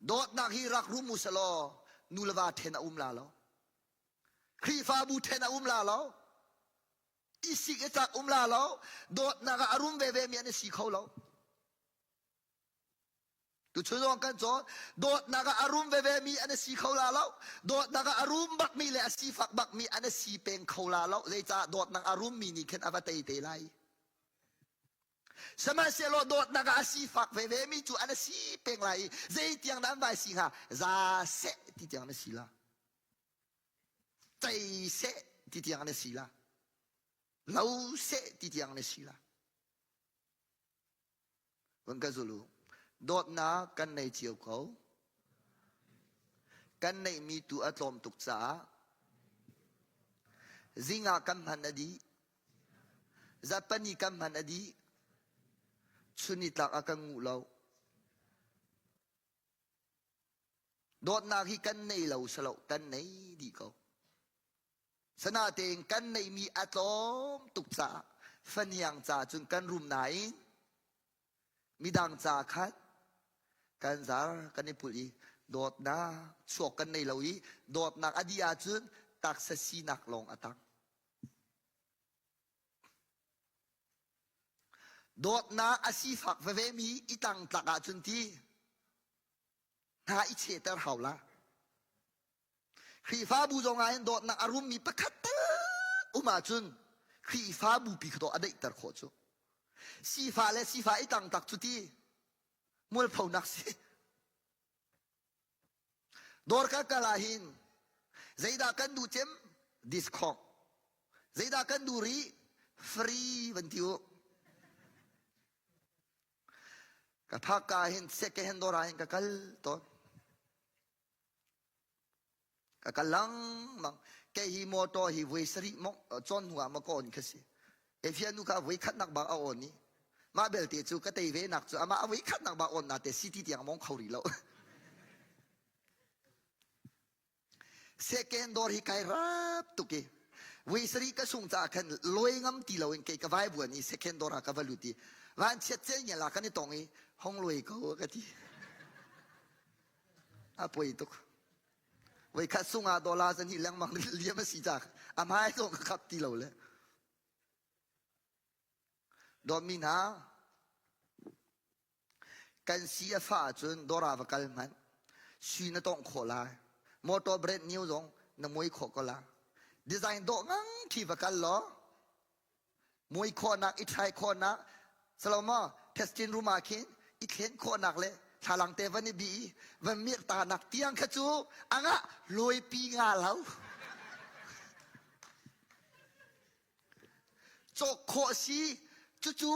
Dawtnak hi rak rum u selaw nu le va ṭhen a um la lo. Khrihfabu ṭhen a um la lo. I sik i cak um la lo dawtnak ah a rum veve mi an i si kho lo tuchun zong kan cawn dawtnak ah a rum veve mi an i si kho la lo dawtnak ah a rum bak mi le a sifak bak mi an i si peng kho la lo zeicah dawtnak a rum mi nih khin a va tei te lai sihmanhsehlaw dawtnak ah a sifak veve mi cu an i si peng lai i zeitiang dah an vai si hnga za seh ti tiang an si la Cei seh ti tiang na si la. Lo seh ti tiang na si la. Van ka zul u. Dawtnak kan nei cio ko. Kan neihmi tu a tlawm tuk caah zing ah kan hman a dih. Zapani kan hman a dih. Chun ni tlak a kan nguh lo. Dawtnak hi kan nei lo salo kan nei dih ko. Sanatein kan neihmi a tlawm tuk caah faniang ca cun kan rum nain midang ca khan kan zar kan i pulh i dawtnak chuak kan nei lo i dawtnak a dih ahcun taksa sinak lawng a tang. Dawtnak a sifak veve mi i tlangtlak ahcun ti hna i chehter hau la. Khrihfabu zong ah hin dawtnak a rummi pakhat tal um ahcun Khrihfabu pi kha dawh a daihter khawh cu. Sifah le sifah i tlangtlak cu ti mualphonak si. Dawr ka kal ah hin zeidah kan duh cem? Discount. Zeidah kan duh rih? Free van ti u. Ka phak ka hin second hand dawr ah hin ka kal tawn. Ka kal lengmang. Kei hi motor hi voi sarih mong cawn hnu ah ma ka on kha si. Efia nu kha voi khatnak bang a on i mah belte cu ka tei ve nak cu amah a voi khatnak bang on na te city tiang mong kho rih lo. Second door hi kai rap tuk i voi sarih ka sung caah khan lawi ngam ti loin kei ka vai buan i second door ah ka va lut i van chiat cel ngial ah kan i tong i hong lawi ko ka ti. A poi tuk. Voikhat sungah dollar zan hi lengmang liam a si cak. A hmai zong ka khap ti lo le. Dawtmi hna, kan si a fah ahcun dawr ah va kal hmanh. Sui na tongh khawh lai. Motor brand new zong na mui khawh ko la. Design dawh ngang khi va kal law mui khawhnak i thlai khawhnak salomo testing room ah khin i thlen khawhnak le thlalang te van i bi i van mirh ta nak tiang kha cu anga lawipi nga lo cawk khawh si cucu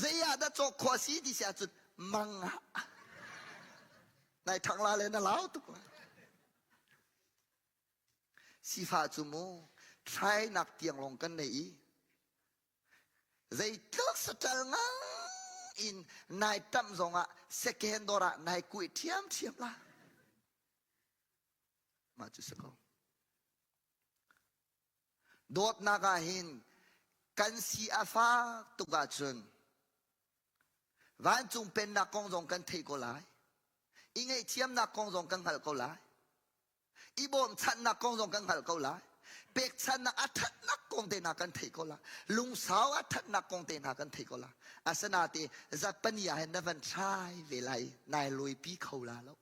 zei ah dah cawk khawh si ti si ahcun mang ah nai thang la le na lau tuk la Sifah cu mu thlainak tiang lawng kan nei i zeitluk saṭal ngang in nai ṭamh zongah second dawr ah nai kuih ṭhiamṭhiam la. Mah cu si ko. Dawtnak ah hin kan si a fak tuk ahcun vancung pennak kong zong kan theih ko lai. I ngaihthiamnak kong zong kan hngalh ko lai. I bawmchanhnak kong zong kan hngalh ko lai. Pekchanhnak a ṭhatnak kong te hna kan theih ko lai. Lungsau a ṭhatnak kong te hna kan theih ko lai. Asinain zatpani ah hin na van try ve lai nai lawipi kho la lo.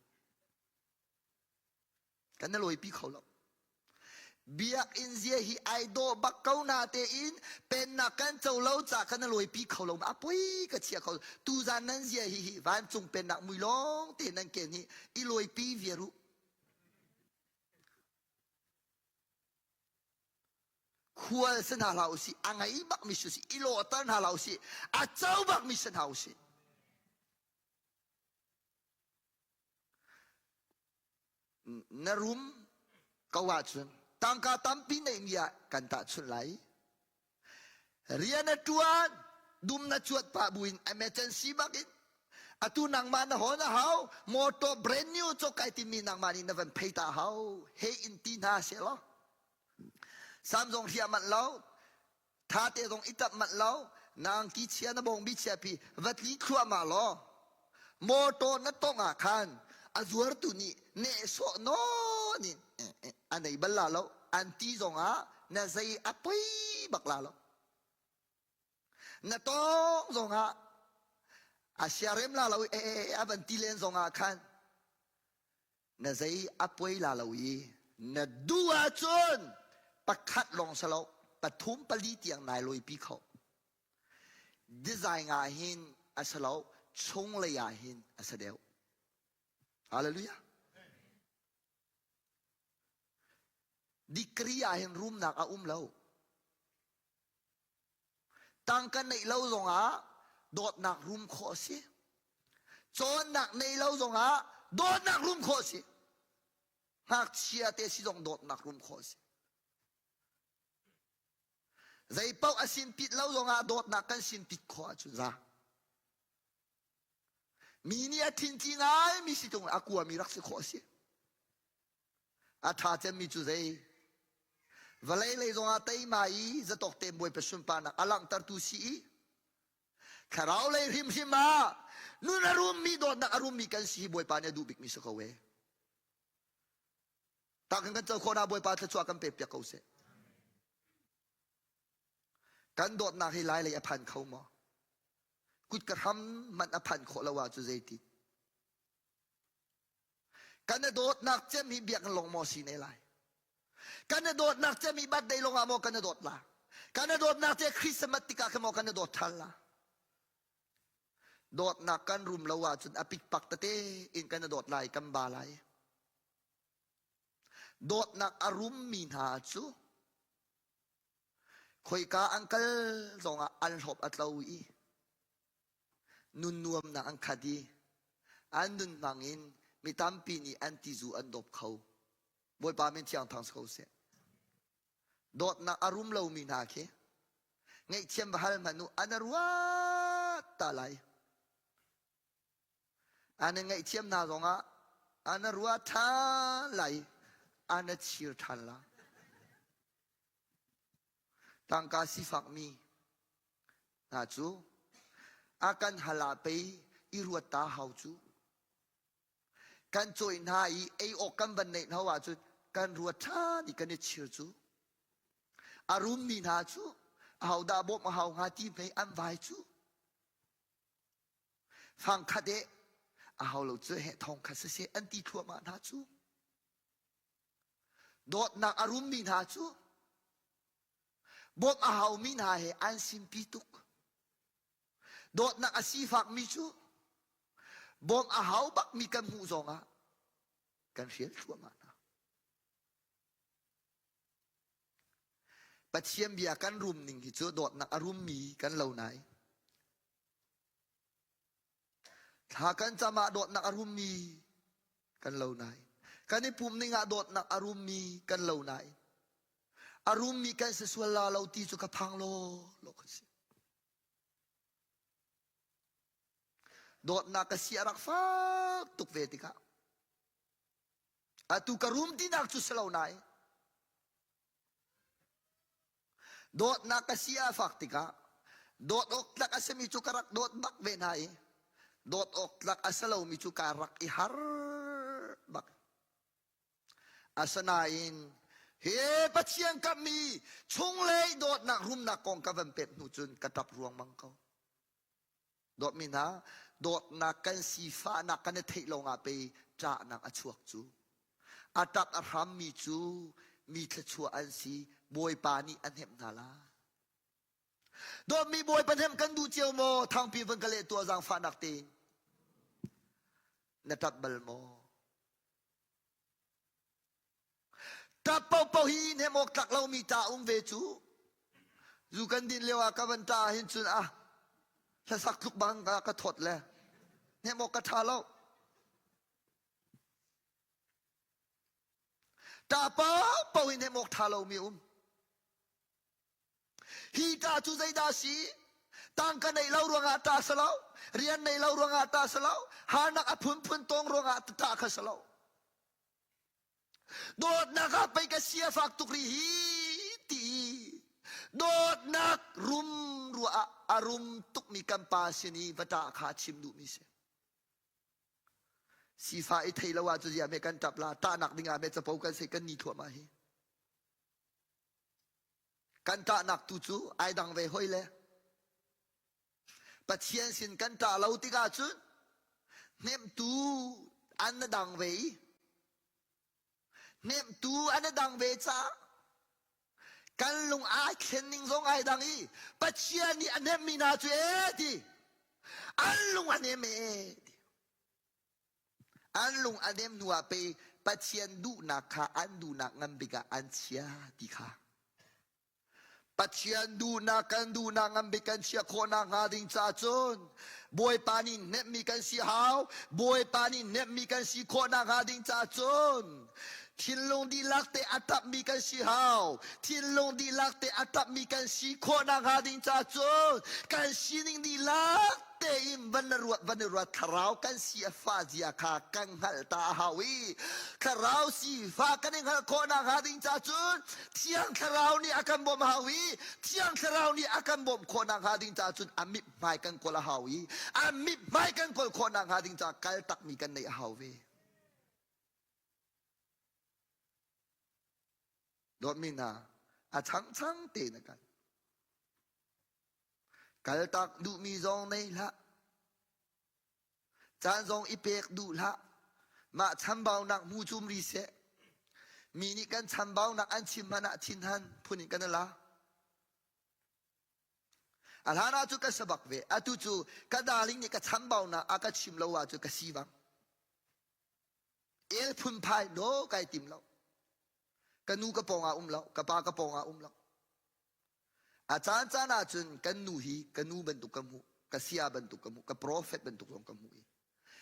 Kan na lawipi kho lo. Biakinn zia hi ai dawh bak ko na tein pennak kan co lo ca kan na lawipi kho lo a poi ka chia kho tuzan nan zia hi hi vancung pennak mui lawng te nan ken hi i lawipi viar u Khual si hna hlah usih, a ngei bakmi si usih, i lawhter hna hlah usih, a co bakmi si hna usih. Na rum ko ahcun tangka tampi neihmi ah kan tahchunh lai. Rian a ṭuan, dum na cuat pah buin emergency bak in atu nangmah na hawn a hau, motor brand new cawk kai timi nangmah nih na van phei ta hau, he in ti hna seh law. Sam zong hriah manh lo, tha te zong i tap manh lo, nangki chia na bawngbi chia pi va tli thluahmah law, motor na tong ah khan a zuartu nih nehsawh nawn in a nei bal la lo an ti zongah na zei a poi bak la lo na tong zongah a siarem la lo e a van ti len zongah khan na zei a poi la lo i na duh ahcun pakhat lawng si lo pathum pali tiang nai lawipi kho Design ah hin a si lo, chunglei ah hin a si deuh. Hallelujah. Degree ah hin rumnak a um lo. Tangka neih lo zongah dawtnak rum khawh a si. Cawnnak neih lo zongah dawtnak rum khawh a si. Ngakchia te si zong dawtnak rum khawh a si. Zeipaoh a sinpit lo zongah dawtnak kan sinpit khawh ahcun za. Mi nih a thinci ngaimi si tung a kuami rak si khawh a si. A ṭha cemmi cu zei? Vawlei lei zongah teima i zatawk te Bawipa sunparnak a langhtertu si i thlarau lei hrimhrim ah nun a rummi dawtnak a rummi kan si hi Bawipa nih a duh bikmi si ko e. Tak kan co khawh na Bawipa thluachuah kan pek piak ko seh. Kan dawtnak hi lai lei a phan kho maw? Kut ka hram hmanh a phanh khawh lo ahcun zeiti? Kan i dawtnak cem hi biakinn lawng maw si ne lai? Kan i dawtnak cem hi birthday lawng ah maw kan i dawt la? Kan i dawtnak ce Christmas tikah khan maw kan i dawt ṭhan la? Dawtnak kan rum lo ahcun a pikpak tete in kan i dawt lai, kan ba lai. Dawtnak a rummi hna cu khoika an kal zongah an hlawp a tlo i nun nuamnak an khat i an nun hmang in mi tampi nih an tizu an dawp kho. Bawipa min thiang thang si ko seh. Dawtnak a rum lomi hna khi ngaihthiam va hal hmanh u an ruat ta lai. An i ngaihthiam hna zongah an ruat ṭhan lai, an i chir ṭhan lai. Tangka sifakmi hna cu a kan hal ah pei i ruat ta hau cu. Kan cawih hna i ei awk kan van neih hna ahcun kan ruat ṭhan i kan i chir cu. A rummi hna cu ahodah bawmh a hau hnga ti hmei an vai cu. Fangkhat eh a hau lo cu he thong khat siseh an ti thluahmah hna cu. Dawtnak a rummi hna cu bawmh a haumi hna he an simpi tuk. Dawtnak a sifakmi cu bawmh a hau bakmi kan hmuh zongah kan hrial thluahmah hna. Pathian bia kan rum ning hi cu dawtnak a rummi kan lo nai. Thla kan cam ah dawtnak a rummi kan lo nai. Kan i pum ning ah dawtnak a rummi kan lo nai. A rummi kan si sual la lo ti cu ka phang law law ka si. Dawtnak ka si a rak fak tuk ve tikah atu ka rum tinak cu si lo nain Dawtnak ka si a fak tikah dawt awk tlak a simi cu ka rak dawt bak ve hna i dawt awk tlak a si lomi cu kaa rak i har bak. Asinain he Pathian kammi chunglei dawtnak rumnak kong ka van pek hnu cun ka ṭap ruangmang ko. Dawtmi hna, dawtnak kan sifahnak kan i theih lawngah pei ṭahnak a chuak cu. A ṭap a hrammi cu mi thluachuah an si, Bawipa nih a hnemh hna lai. Dawtmi Bawipa hnemh kan duh cio maw? Thangpi van ka leh tuah zaangfahnak tein. Na ṭap bal maw? Ṭap paohpaoh hi hnem awk tlak lomi ṭa um ve cu. Zu kan din lio ah ka van ṭah ahhin cun ah hlasak tluk bang ka ka thawt le hnem awk ka ṭha lo. Ṭah paohpaoh hi hnem awk ṭha lomi um. Hi ṭah cu zeidah a si? Tangka neih lo ruangah ṭah si lo, rian neih lo ruangah ṭah si lo, harnak a phunphun tong ruangah ṭah kha si lo. Dawtnak ah pei ka sia fak tuk rih hi ti dawtnak rum ruah ah a rum tukmi kan pa sin i va ṭah kha a chim duhmi si. Sifa i thei lo ah cu zia me kan ṭap la ṭahnak ding ah me capo kan sei kan ni thluahmah hi. Kan ṭahnak tu cu ai dang ve hoi le. Pathian sin kan ṭah lo tikah cun hnemhtu an na dang ve i hnemhtu an i dang ve caah kan lung aa thlen ning zong ai dang i Pathian nih a hnemhmi hna cu ee ti an lung a nem ee ti an lung a nem hnu ah pei Pathian duhnak kha an duhnak ngan bik ah an chia ti kha Pathian duhnak kan duhnak nganbik kan chiah khawhnak hnga ding ca cun Bawipa nih hnemhmi kan si hau. Bawipa nih hnemhmi kan si khawhnak hnga ding ca cun thinlung dihlak te a tapmi kan si hau. Thinlung dihlak te a tapmi kan si khawhnak hnga ding ca cun kan sining dihlak tein van na ruat van i ruat thlarau kan si a fa zia kha kan hngalh ta a hau i thlarau sifa kan i hngalh khawhnak hnga ding ca cun thiang thlarau nih a kan bawmh hau i thiang thlarau nih a kan bawmh khawhnak hnga ding ca cun a mithmai kan kawl a hau i a mithmai kan kawl khawhnak hnga ding ca kal takmi kan neih a hau ve dawtmi hna a changchang te na kal Kaltak duhmi zong nei hlah. Caan zong i pek duh hlah. Mah chambaunak hmu cum ri seh. Mi nih kan chambaunak an chim hmanh ah thinhan phun in kan i la. A hlan ah cu ka sabak ve. Atu cu ka darling nih ka chambaunak a ka chim lo ahcun ka si bang. El phunphai no kai tim lo. Ka nu ka pawng ah um lo. Ka pa ka pawng ah um lo. A caan caan ahcun kan nu hi ka nu bantuk ka hmuh, ka sia bantuk ka hmuh, ka prophet bantuk zong ka hmuh i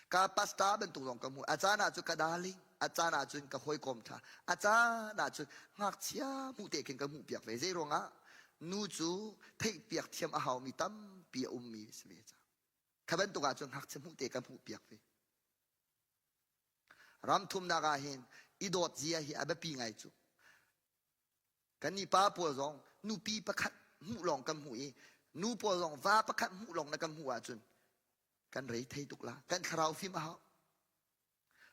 ka pastor bantuk zong ka hmuh. A caan ahcun ka darling, a caan ahcun ka hawikom ṭha, a caan ahcun ngakchia hmuh te khin ka hmuh piak ve. Zei ruangah nu cu theihpiak thiam a haumi tampi a ummi si ve ca. Kha bantuk ahcun ngakchia hmuh te ka hmuh piak ve. Ram thumnak ah hin i dawt zia hi a biapi ngai cu. Kannih pa pawl zong nupi pakhat hmuh lawng kan hmuh i nu pawl zong va pakhat hmuh lawng na kan hmuh ahcun kan rei thei tuk la. Kan thlarau fim a hau.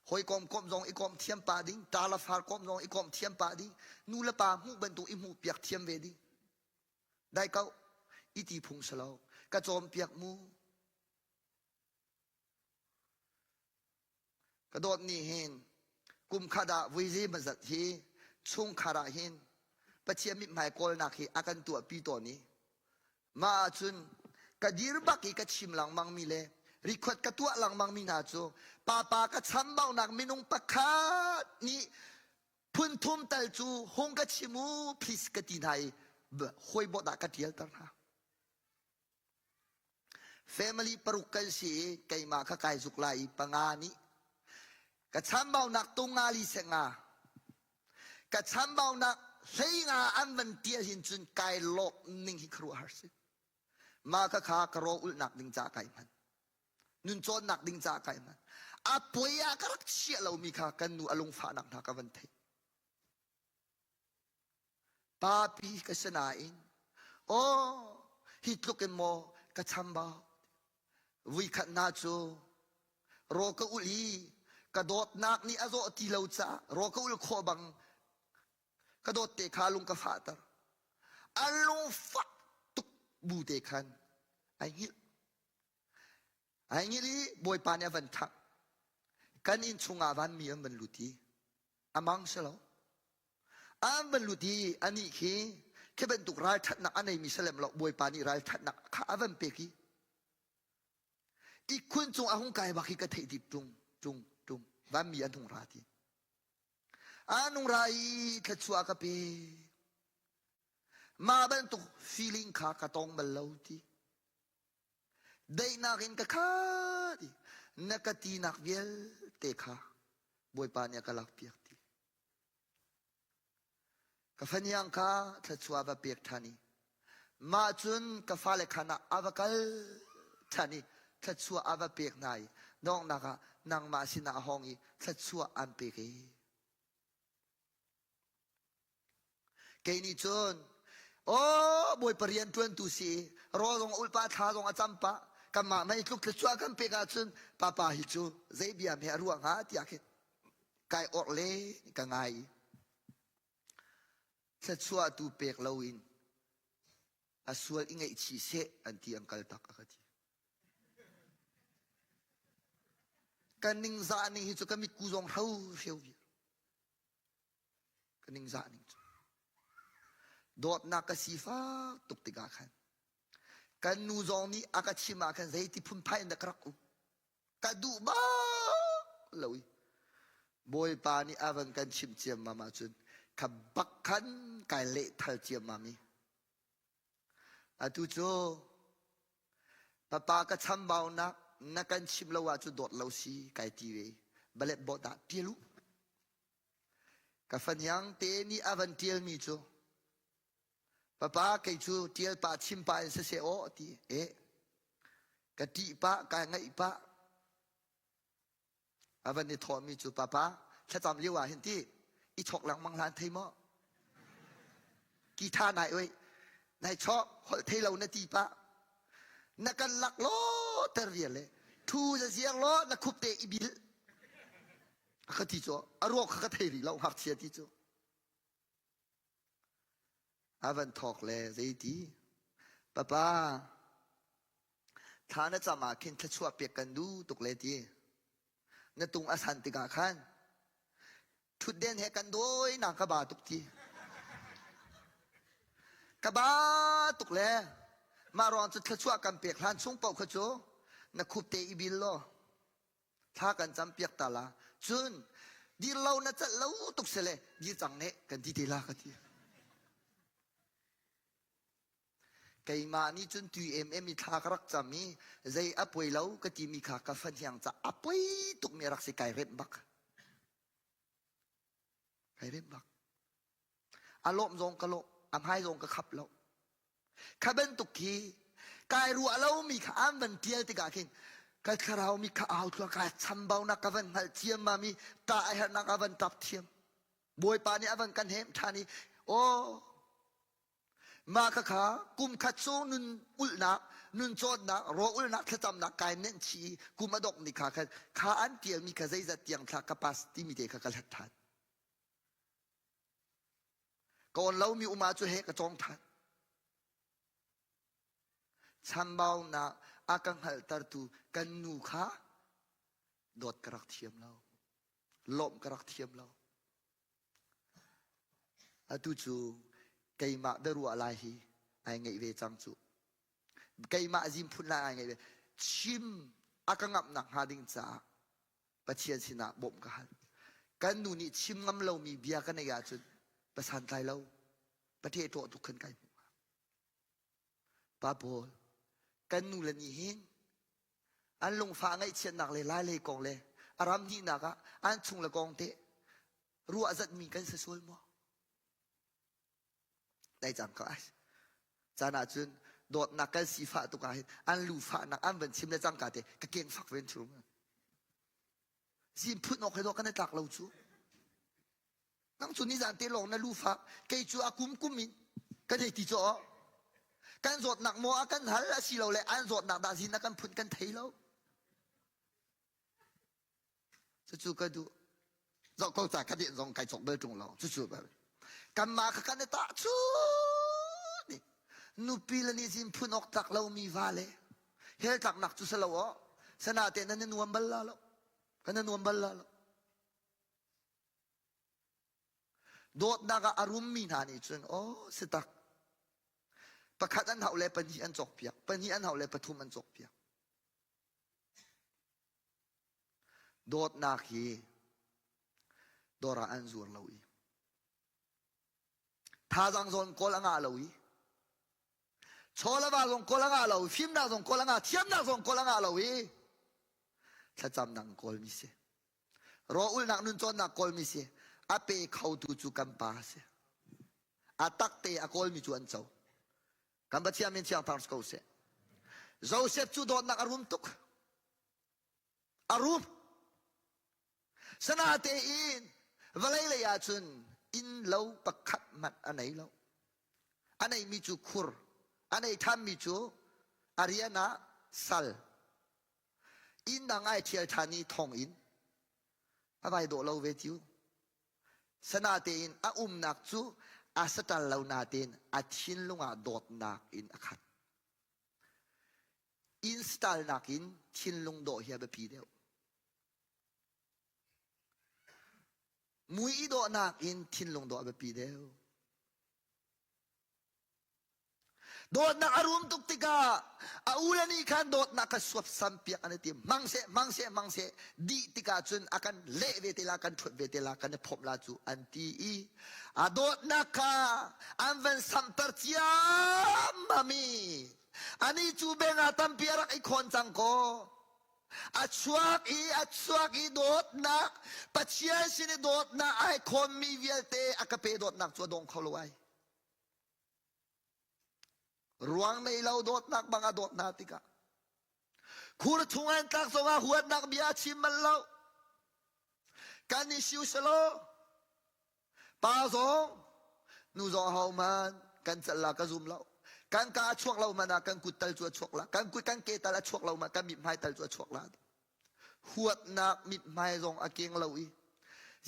Hawikom komh zong i komh thiam pah ding, ṭa le far komh zong i komh thiam pah ding, nu le pa hmuh bantuk i hmuh piak thiam ve ding. Dai ko, i ti phung si lo. Ka cawnpiak mu. Ka dawt nih hin kum khat ah vui zeimawzat hi chungkhar ah hin Pathian mithmai kawlnak hi a kan tuahpi tawn i mah ahcun ka dir bak i ka chim lengmang mi le rikhuat ka tuah lengmang mi hna cu papa ka chambaunak minung pakhat nih phun thum tal cu hung ka chim u please ka ti hna i hawi bawt ah ka ṭialter hna. Family paruk kan si i keimah kha kai zuk lai i panga nih ka chambaunak tung nga li seh nga ka chambaunak hlei nga an van tial hin cun kai lawk ning hi khuaruahhar si. Mah kha kha ka raw ulhnak ding ca kai hman. Nun cawnnak ding ca kai hman. A puai ah ka rak chiah lomi kha kan nu a lungfahnak hna ka van theih. Papi ka si nain aw hi tluk in maw ka chambau. Vuikhat hna cu raw ka ulh i ka dawtnak nih a zawh ti lo caah raw ka ulh khawh bang ka dawt te kha lung ka fahter. A lungfah tuk bu te khan ai hngilh. Ai hngilh i Bawipa nih a van thangh. Kan inn chungah vanmi an van lut i a mang si lo. An van lut i anih khi khi bantuk ralṭhatnak a neimi salem lo Bawipa nih ralṭhatnak kha a van pek i ihkhun cung a hung kai bak hi ka theih dip ṭung ṭung ṭung vanmi an hung ra ti. An hung ra i thluachuah ka pe. Mah bantuk feeling kha ka tong bal lo ti. Daihnak in ka khat i na ka tinak vialte kha Bawipa nih a ka lakpiak ti. Ka faniang kha thluachuah va pek ṭhan i mah cun ka fale khan ah a va kal ṭhan i thluachuah a va pek hna i donghnak ah nangmah sinah a hawng i thluachuah an pek i Kei nih cun, aw Bawipa rian ṭuantu si i rawl zong a ulh pah, thla zong a cam pah, kanmah mei tluk thluachuah kan pek ahcun papa hi cu zei bia hme a ruah hnga tiah khin kai orh le ka ngai i thluachuah tu pek loin a sual i ngaihchih seh an ti an kal tak a ka ti. Ka ningzah ning hi cu ka mitku zong hro hreu viar. Ka ningzah ning cu. Dawtnak ka sifak tuk tikah khan kan nu zong nih a ka chim ah khan zeiti phunphai in dah ka rak um. Ka duh bak lo i Bawipa nih a van kan chimh ciammam ahcun kha bak khan kai lehthal ciammam i atu cu papa ka chambaunak na kan chimh lo ahcun dawt lo si kai ti ve balet bawt ah ṭial u Ka faniang te nih a van ṭialmi cu papa kei cu ṭial pah chim pah in siseh aw a ti. Eh, ka ṭih pah, ka ngaih pah. A van i thawhmi cu papa thlacam lio ah hin ti i chok lengmang hlan thei maw? Ki tha nai oi, nai chok holh thei lo na ti pah. Na kan lak law ter vial le thu za ziang law na khup te i bil. A ka ti cu a ruak kha ka thei rih lo ngakchia ti cu. A van thawk le zeiti papa thla na cam ah khin thluachuah pek kan duh tuk le ti. Na tung a san tikah khan ṭhutden he kan dawi na ka ba tuk ti. Ka ba tuk le mah ruang cu thluachuah kan pek hlan chung paoh kha cu na khup te i bil law thla kan cam piak ta la. Cun dir lo na celh lo tuk sele dir cang ne kan ti te la ka ti. Keimah nih cun tui emem i thla ka rak cam i zei a poi lo ka timi kha ka fahniang ca a poi tukmi a rak si kai remh bak. Kai remh bak. A lawm zong ka lawm, a hmai zong ka khap lo. Kha bantuk khi kai ruah lomi kha an van tial tikah khin ka thlarau mi kha au thluak ka chambaunak ka van hngalh ciammam i ta a herhnak a van tap thiam. Bawipa nih a van kan hem ṭhan i aw Mah khakha kum khat chung nun ulhnak, nun cawnnak, raw ulhnak, thlacamnak kai nenh chih i kum a dongh ni kha khan kha an tialmi kha zeizat tiang thla ka pass timi te kha ka hlat ṭhan. Ka on lomi um ah cu he ka cawng ṭhan. Chambaunak a ka hngalhtertu kan nu kha dawt ka rak thiam lo. Lawmh ka rak thiam lo. Atu cu keimah biaruah lai hi ai ngeih ve cang cu. Keimah zimphun lai ai ngeih ve. Chim a ka ngamhnak hnga ding caah Pathian sinah bawmh ka hal. Kan nu nih chim ngam lomi bia ka neih ahcun pasan tlai lo, pathe ṭawh tuk khan kai hmu. Pa pawl, kan nu le nih hin an lungfah ngaihchiatnak le lailei kong le a ram hnihnak ah an chung le kong te ruah zatmi kan si sual maw? Dai cang ko ai. Caan ah cun dawtnak kan sifah tuk ah hin an lu fahnak an van chim le cangka te ka keng fak ven chung. Zin phun awk he dawh kan i tlak lo cu. Nang cu nizan te lawng na lu fak, kei cu a kum kum in kan hei ti cu kan zawtnak maw a kan hal asilole an zawtnak dah zin a kan phun kan thei lo. Cucu ka duh. Zoh ko ca ka deh zong kai cawk bal ṭung lo. Cucu kanmah kha kan i tah cu ni nupi le nih zin phun awk tlak lomi va le hell tlaknak cu si lo aw sana te nan i nuam bal la lo kan i nuam bal la lo Dawtnak ah a rummi hna nih cun aw si tak pakhat an hauh le pahnih an cawkpiak pahnih an hauh le pathum an cawkpiak dawtnak hi dawr ah an zuar lo i thazaang zawn kawl a ngah lo i chaw le va zong kawl a ngah lo fimnak zong kawl a ngah thiamnak zong kawl a ngah lo i thlacamnak kawlmi si Rawlulhnak nun cawnnak kawlmi si. A pe khotu cu kan pa si. A takte a kawlmi cu an co. Kan Pathian min thiang thang si ko seh. Joseph cu dawtnak a rum tuk. A rum. Sanatein vawlei lei ahcun inn lo pakhat hmanh a nei lo. A neimi cu khur. A nei thanmi cu a rian ah sal. Inn dang ai ṭhial ṭhan i thonginn a vai dawh lo ve tiu. Sanatein a umnak cu a saṭal lo natein a thinlung ah dawtnak in a khat. Inn saṭalnak in thinlung dawh hi a biapi deuh. Mui i dawhnak in thinlung dawh a biapi deuh. Dawtnak a rum tuk tikah a ule nih khan dawtnak kha suapsam piak an i tim. Hmang seh, hmang seh, hmang seh. Dih tikah cun a kan leh ve te la, kan ṭhuat ve te la, kan i phomh la cu an ti i a dawtnak kha an van samter ciammam i anih cu beng ah tampi a rak i khawn cang kaw a chuak i a chuak i dawtnak Pathian sin i dawtnak ai khawnmi vialte a ka pe dawtnak cu a dong kho lo ai. Ruang nei lo dawtnak bang a dawt hna tikah khur chung an tlak zongah huatnak bia a chim bal lo. Kan i siu selaw pa zong nu zong ho man kan celh la ka zum lo. Kan ka a chuak lo man ah kan kut tal cu a chuak la. Kan kut kan ke tal a chuak lo man kan mithmai tal cu a chuak la. Huatnak mithmai zong a keng lo i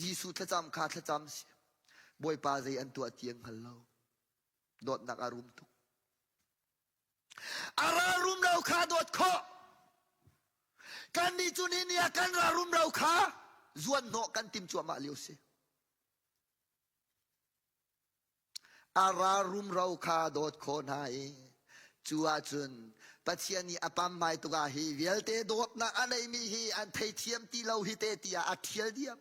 Jesuh thlacam kha thlacam si. Bawipa zei an tuah ti an hngal lo. Dawtnak a rum tuk. A ral rum lo kha dawt khawh. Kannih cu ni ni ah kan ra rumro kha zuan hnawh kan tim cuahmah lio si. A ra rumro kha dawt khawh hna i cu ahcun Pathian nih a pamhmai tuk ah hi vialte dawtnak a neimi hi an theithiam ti lo hi te tiah a ṭhial diam.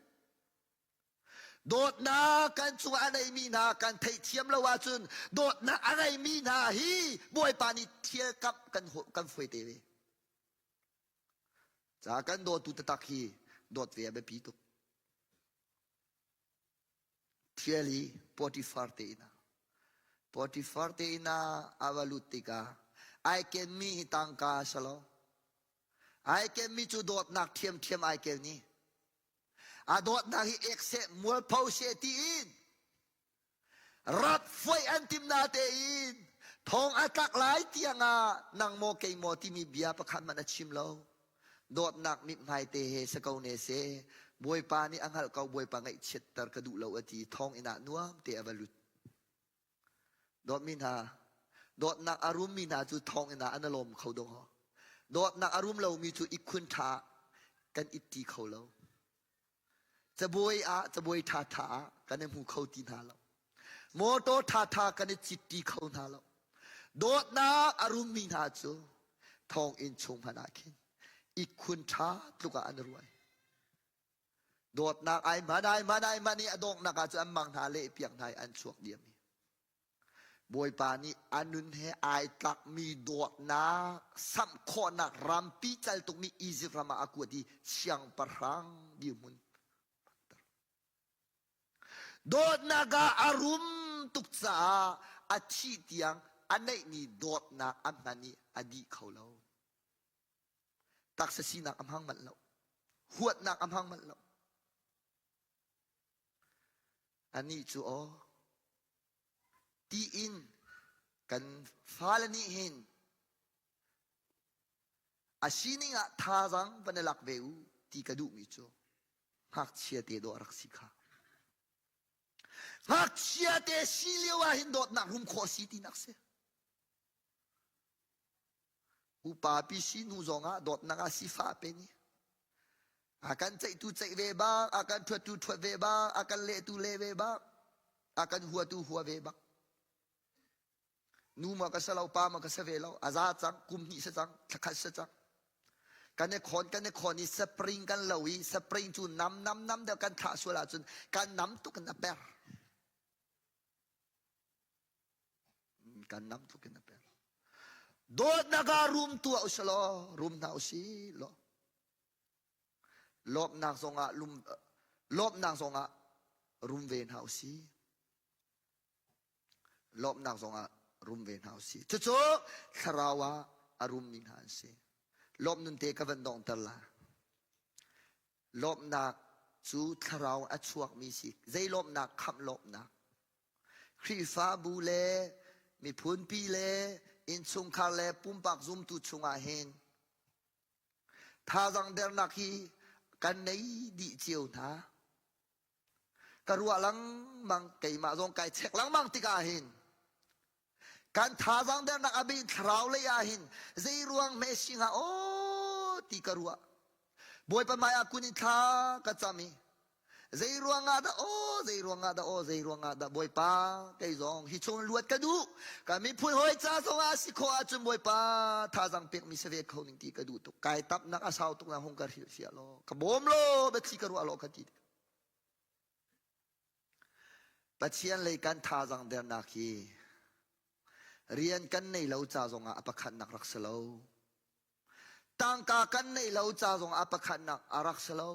Dawtnak kan cungah a neimi hna kan theihthiam lo ahcun dawtnak a ngeimi hna hi Bawipa nih thialkamh kan kan fuai te ve. Ca kan dawtu taktak hi dawt ve a biapi tuk. Thial i Potifar te inn ah Potifar te inn ah a va lut tikah ai kenmi hi tangka a si lo. Ai kenmi cu dawtnak ṭhiamṭhiam ai ken i a dawtnak hi ek seh mualpho seh tiin rat foih an tim na tein thong a tlak lai tiang ah nang maw kei maw timi bia pakhat hmanh a chim lo. Dawtnak mithmai te he si ko ne seh. Bawipa nih a hngalh ko Bawipa ngaihchiatter ka duh lo a ti thonginn ah nuam te a va lut. Dawtmi hna, dawtnak a rummi hna cu thonginn ah an i lawm kho dawh. Dawtnak a rum lomi cu ihkhun ṭha kan itti kho lo. Cabuai ah cabuai ṭhaṭha ah kan i hmu kho ti hna lo. Motor ṭhaṭha kan i cit ṭi kho hna lo. Dawtnak a rummi hna cu thonginn chung hmanh ah khin ihkhun ṭha tluk ah an ruai. Dawtnak ai hman ai hman ai hman i a donghnak ah cun an mang hna leh piak hna i an chuak diam i Bawipa nih a nun he ai tlakmi dawtnak samh khawhnak rampi cal tukmi Izipt ram ah a kuat i siangpahrang dirhmun Dawtnak ah a rum tuk caah a thih tiang a neihmi dawtnak a hman i a dih kho lo. Taksa sinak a hmang manh lo. Huatnak a hmang manh lo. Anih cu aw tiin kan fale nih hin a sining ah thazaang van i lak ve u ti ka duhmi cu ngakchia te dawh a rak si kha. Ngakchia te si lio ah hin dawtnak rum khawh si tinak si. Upa pi si hnu zongah dawtnak ah sifah pe ni. A kan ceihtu ceih ve bang, a kan ṭhuattu ṭhuat ve bang, a kan lehtu leh ve bang, a kan huatu hua ve bang. Nu ma ka si lo, pa ma ka si ve lo, a za cang, kum hnih si cang, thla khat si cang. Kan i khawn, kan i khawn i spring kan lo i spring cu nam nam nam deuh kan thlah sual ahcun kan nam tuk in a per. Kan nam tuk in a per. Dawtnak ah rum tuah usih law, rum hna usih law. Lawmhnak zongah lum, lawmhnak zongah rum ve hna usih. Lawmhnak zongah rum ve hna usih. Cucu thlarau ah a rummi hna an si. Lawmh nun te ka van donghter la. Lawmhnak cu thlarau a chuakmi si. Zei lawmhnak? Khamh lawmhnak. Khrihfabu le miphunpi le innchungkhar le pumpak zumtu chungah hin thazang dernak hi kan nei dih cio hna. Ka ruah lengmang keimah zong kai chek lengmang tikah hin kan thazang dernak a bin thlarau lei ah hin zei ruang hme si hnga aw ti ka ruah. Bawipa hmai ah kun in thla ka cam i zei ruangah dah aw zei ruangah dah aw zei ruangah dah Bawipa kei zong hi chung luat ka duh ka miphun hawi ca zongah si khawh ahcun Bawipa thazang pekmi si ve kho ning ti ka duh tuk kai tapnak a sau tuk na hung ka hrilh sia law ka bawm law biathli ka ruah law ka ti Pathian lei kan thazang dernak hi rian kan nei lo ca zongah a pakhatnak rak si lo Tangka kan neih lo ca zong ah pakhatnak a rak si lo.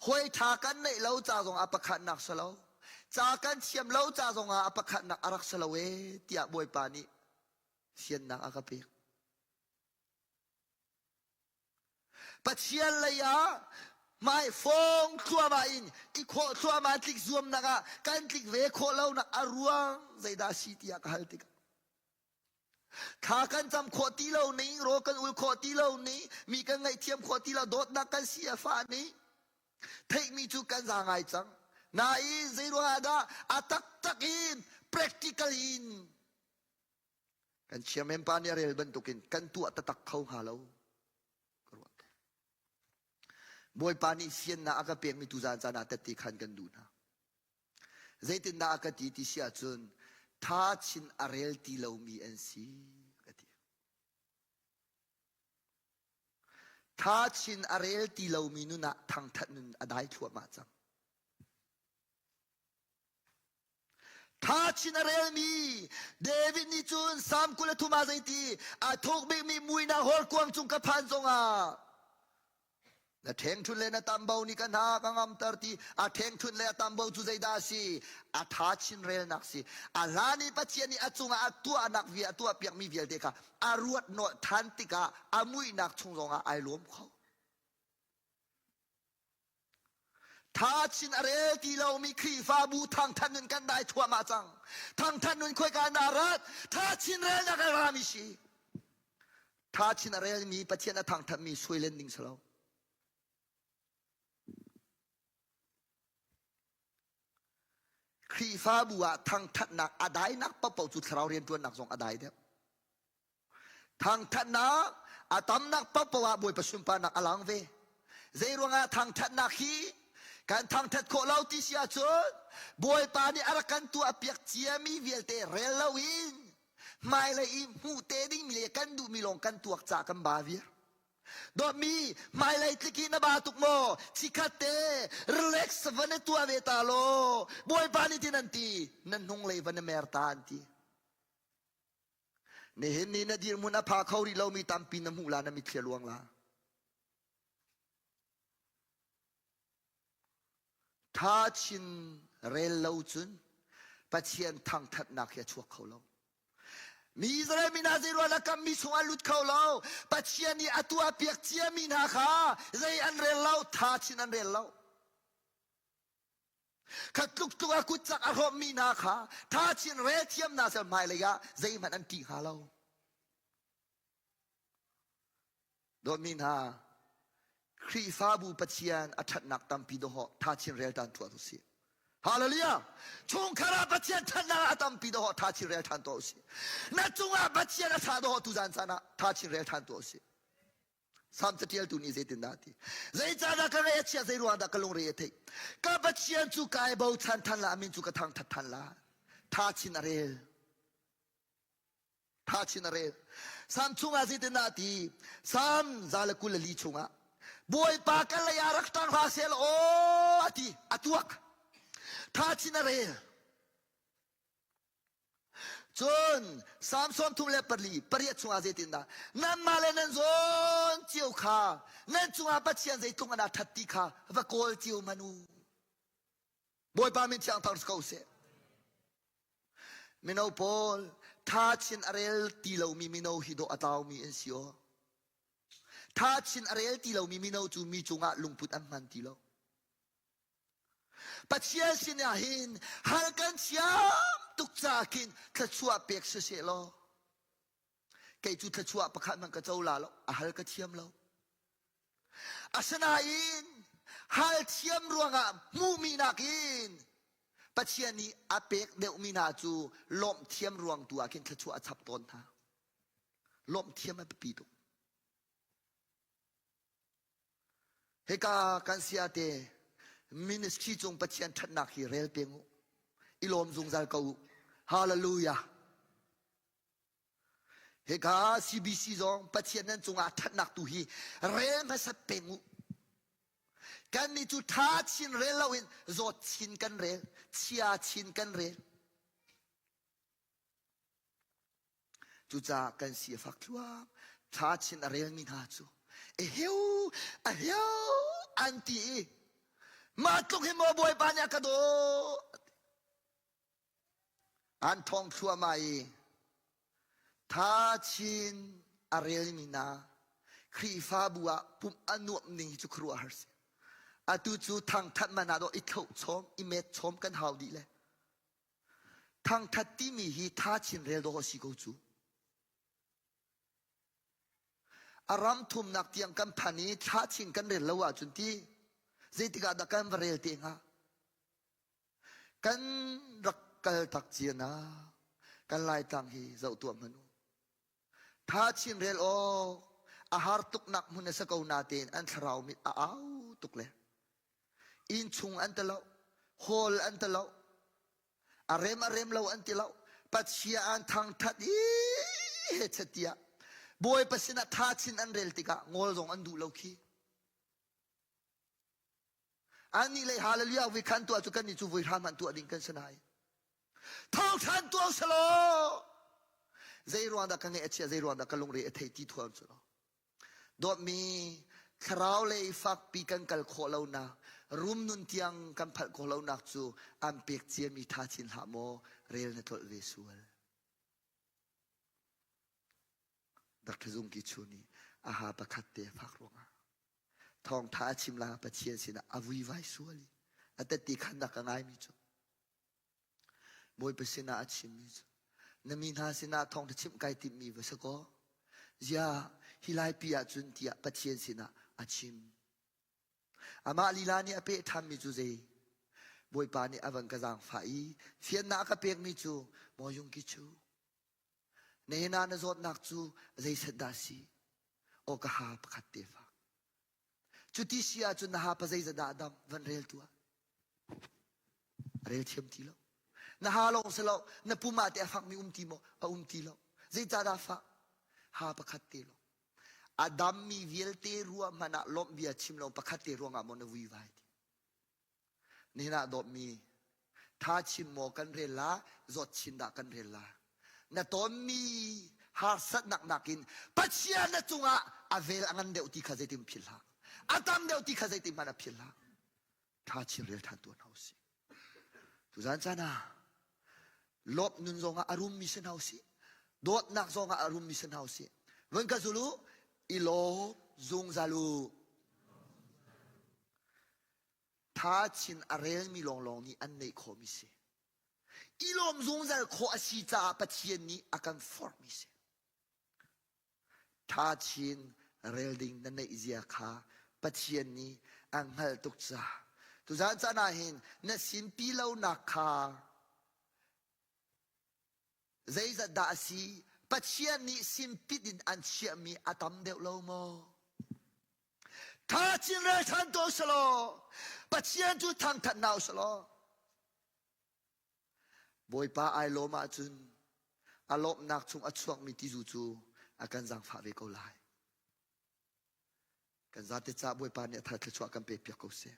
Hawi ṭha kan neih lo ca zong ah pakhatnak si lo. Ca kan thiam lo ca zong ah a pakhatnak a rak si lo ee tiah Bawipa nih fiannak a ka pek. Pathian lei ah hmaifong thluahmah in i khawh thluahmah tlik zuamnak ah kan tlik ve khawh lonak a ruang zeidah a si tiah ka hal tikah Thla kan cam khawh ti lo ning, rawl kan ul khawh ti lo ning, mi kan ngaihthiam khawh ti lo, dawtnak kan si a fah ning. Theihmi cu kan za ngai cang. Nain zeiruangah dah a taktak in practical in kan chairman pa nih a rel bantukin kan tuah taktak kho hnga lo. Ka ruah. Bawipa nih fiannak a ka pekmi tuzaan caan ah tette khan kan duh hna. Zeitindah a ka ti ti si ahcun tha chin a rel ti lomi an si ka ti. Tha chin a rel ti lomi nun ah thangthat nun a dai thluahmah cang. Tha chin a relmi David nih cun Salm 23 ah zeiti a thuk bikmi muihnak horkuang cung ka phan zongah na ṭhengṭhun le na tambo nih ka hna ka ngamter ti a ṭhengṭhun le a tambo cu zeidah a si a tha chin relnak si a hlan i Pathian nih a cungah a tuahnak via a tuahpiakmi vialte kha a ruat nolh ṭhan tikah a muihnak chung zongah ai lawm kho Tha chin a rel ti lomi Khrihfabu thangthat nun kan dai thuahmah cang. Thangthat nun khoika na rat? Tha chin relnak a rami si. Tha chin a relmi Pathian a thangthatmi suai len ding si lo. Khrihfabu ah thangthatnak a dainak paohpaoh cu thlarau rianṭuannak zong a dai deuh. Thangthatnak a tamnak paohpaoh ah Bawipa sunparnak a lang ve. Zei ruangah thangthatnak hi kan thangthat khawh lo ti si ahcun Bawipa nih a rak kan tuahpiak ciami vialte rel loin hmailei i hmuh te dingmi le kan duhmi lawng kan tuak caah kan ba viar. Dawtmi hmailei tlik hi na ba tuk maw? Chikhat te relax va na tuah ve ta law Bawipa nih tin an ti nan hnunglei va na mer ta an ti. Nihin ni na dirhmun a pha kho rih lomi tampi na hmuh la na mitthli a luang la. Tha chin rel lo cun Pathian thangthatnak hi a chuak kho lo. Mi Israel mi hna zei ruah dah kammi chungah lut kho lo. Pathian nih a tuah piak ciami hna kha zei an rel lo, tha chin an rel lo. Kha tluk tluk a kut cak a hrawmmi hna kha tha chin rel thiam hna sel hmailei ah zeihmanh an ṭih hnga lo. Dawtmi hna, Khrihfabu Pathian a ṭhatnak tampi dawhawh tha chin rel ṭan tuah usih. Hallelujah! Chungkhar ah Pathian ṭhatnak a tampi dawhawh tha chin rel ṭhan tuah usih. Na cungah Pathian a ṭha dawhawh tuzan caan ah tha chin rel ṭhan tuah usih. Salm catialtu nih zeitindah a ti? Zeicahdah ka ngaih a chia, zei ruangah dah ka lungre a theih? Ka Pathian cu kai bochan than la, a min cu ka thangthat than la. Tha chin a rel. Tha chin a rel. Salm chungah zeitindah a ti? Salm 124 chungah Bawipa ka lei ah rak ṭang hlah seh aw a ti. A tuak. Tha chin a rel. Cun Salm 34 pariat chungah zeitindah nanmah le nan zawn cio kha nan cungah Pathian zeitluk an ṭhat ti kha va kawl cio hmanh u. Bawipa min thiang thang si ko seh. Mino pawl tha chin a rel ti lomi mino hi dawh a tlaumi an si aw. Tha chin a rel ti lomi mino cu mi cungah lungput an hman ti lo. Pathian sinah hin hal kan thiam tuk ca khin thluachuah pek siseh law kei cu thluachuah pakhat hmanh ka co la lo a hal ka thiam lo asinain hal thiam ruangah hmuhmi nakin Pathian nih a pek deuhmi hna cu lawmh thiam ruang tu ah khin thluachuah a chap tawn hna lawmh thiam a biapi tuk Hika kan sia te ministry cung Pathian ṭhatnak hi rel peng u. I lawm zungzal ko u. Hallelujah. Hika CBC zong Pathian nan cungah ṭhatnak tu hi rel hmasat peng u. Kan nih cu ṭha chin rel loin zawt chin kan rel, chia chin kan rel. Cucaah kan si a fak thluam. Tha chin a relmi hna cu eheu aheu an ti i mah tluk hi maw Bawipa nih a ka dawt. An thawng thluahmah i tha chin a relmi hna Khrihfabu ah pumh a nuamh ning hi cu khuaruahhar si. Atu cu thangthat man ah dawh i thloh chom, i met chom kan hau dih le. Thangthat timi hi tha chin rel dawh a si ko cu. A ram thumnak tiang kan phan i thla chin kan rel lo ahcun ti zeitik ah dah kan va rel te hnga? Kan rak kal tak cia na kan Laitlang hi zoh tuah hmanh u. Tha chin rel awk a har tuknak hmun a si ko natein an thlarau mit a au tuk. tuk le inn chung an ti lo hall an ti lo a rem a rem lo an ti lo Pathian an thangthat i he tiah Bawipa sinah tha chin an rel tikah ngawl zong an duh lo khi Annih lei hallelujah vui khan tuah cu kannih cu vui hram an tuah ding kan si nai. Thawngthan tuah selaw zei ruang dah ka ngeih a chia zei ruang dah ka lungre a thei ti thuam cu lo. Dawtmi thlarau lei fakpi kan kal khawh lonak rum nun tiang kan phalh khawh lonak cu an pek ciami tha chin hlah maw rel na tlolh ve sual. Dr. Zungki Chu nih aha pakhat te fak ruangah thawngtha a chim la Pathian sinah a vuivai sual i a tette khannak ka ngaimi cu Bawipa sinah a chimmi cu na mi hna sinah thawngtha chimh kai timhmi va si kaw zia hi laipi ahcun tiah Pathian sinah a chim amah lila nih a peh ṭhanmi cu zei Bawipa nih a van ka zaangfah i fiannak a ka pekmi cu maw yungki chu Nihin ah na zawtnak cu zeiset dah si? Aw ka ha pakhat te fak. Cuti si ahcun na ha pa zeizat dah dam van rel tuah. Rel thiam ti lo. Na ha lawng si lo, na pum ah te a fakmi um ti maw? A um ti lo. Zeicahdah fah? Ha pakhat te lawng. A dammi vialte ruah hmanh ah lawmh bia chim lo pakhat te ruangah maw na vuivai ti. Nihin ah dawtmi tha chin maw kan rel la zawt chin dah kan rel la na tonmi harsatnak nakin Pathian na cungah a vel a ngan deuh ti kha zeitin philh hlah a tam deuh ti kha zeitin hmanh a philh hlah tha chin rel than tuan hau si tuzan caan ah lawmh nun zongah a rummi si hna usih dawtnak zongah a rummi si hna usih vun ka zul u i lawm zungzal u Tha chin a relmi lawnglawng nih an neih khawhmi si. I lawm zungzal khawh a si caah Pathian nih a kan forhmi si. Tha chin rel ding na neih zia kha Pathian nih a hngalh tuk caah tuzaan caan ah hin na sinpi lonak kha zeizat dah a si Pathian nih sinpit in an chiahmi a tam deuh lo maw? Tha chin rel ṭhan ko selaw Pathian cu thangṭhat hna uselaw Bawipa ai lawm ahcun a lawmhnak chung a chuakmi tizu cu a kan zaangfah ve ko lai. Kan zate ca Bawipa nih a thar thluachuah kan pek piak ko seh.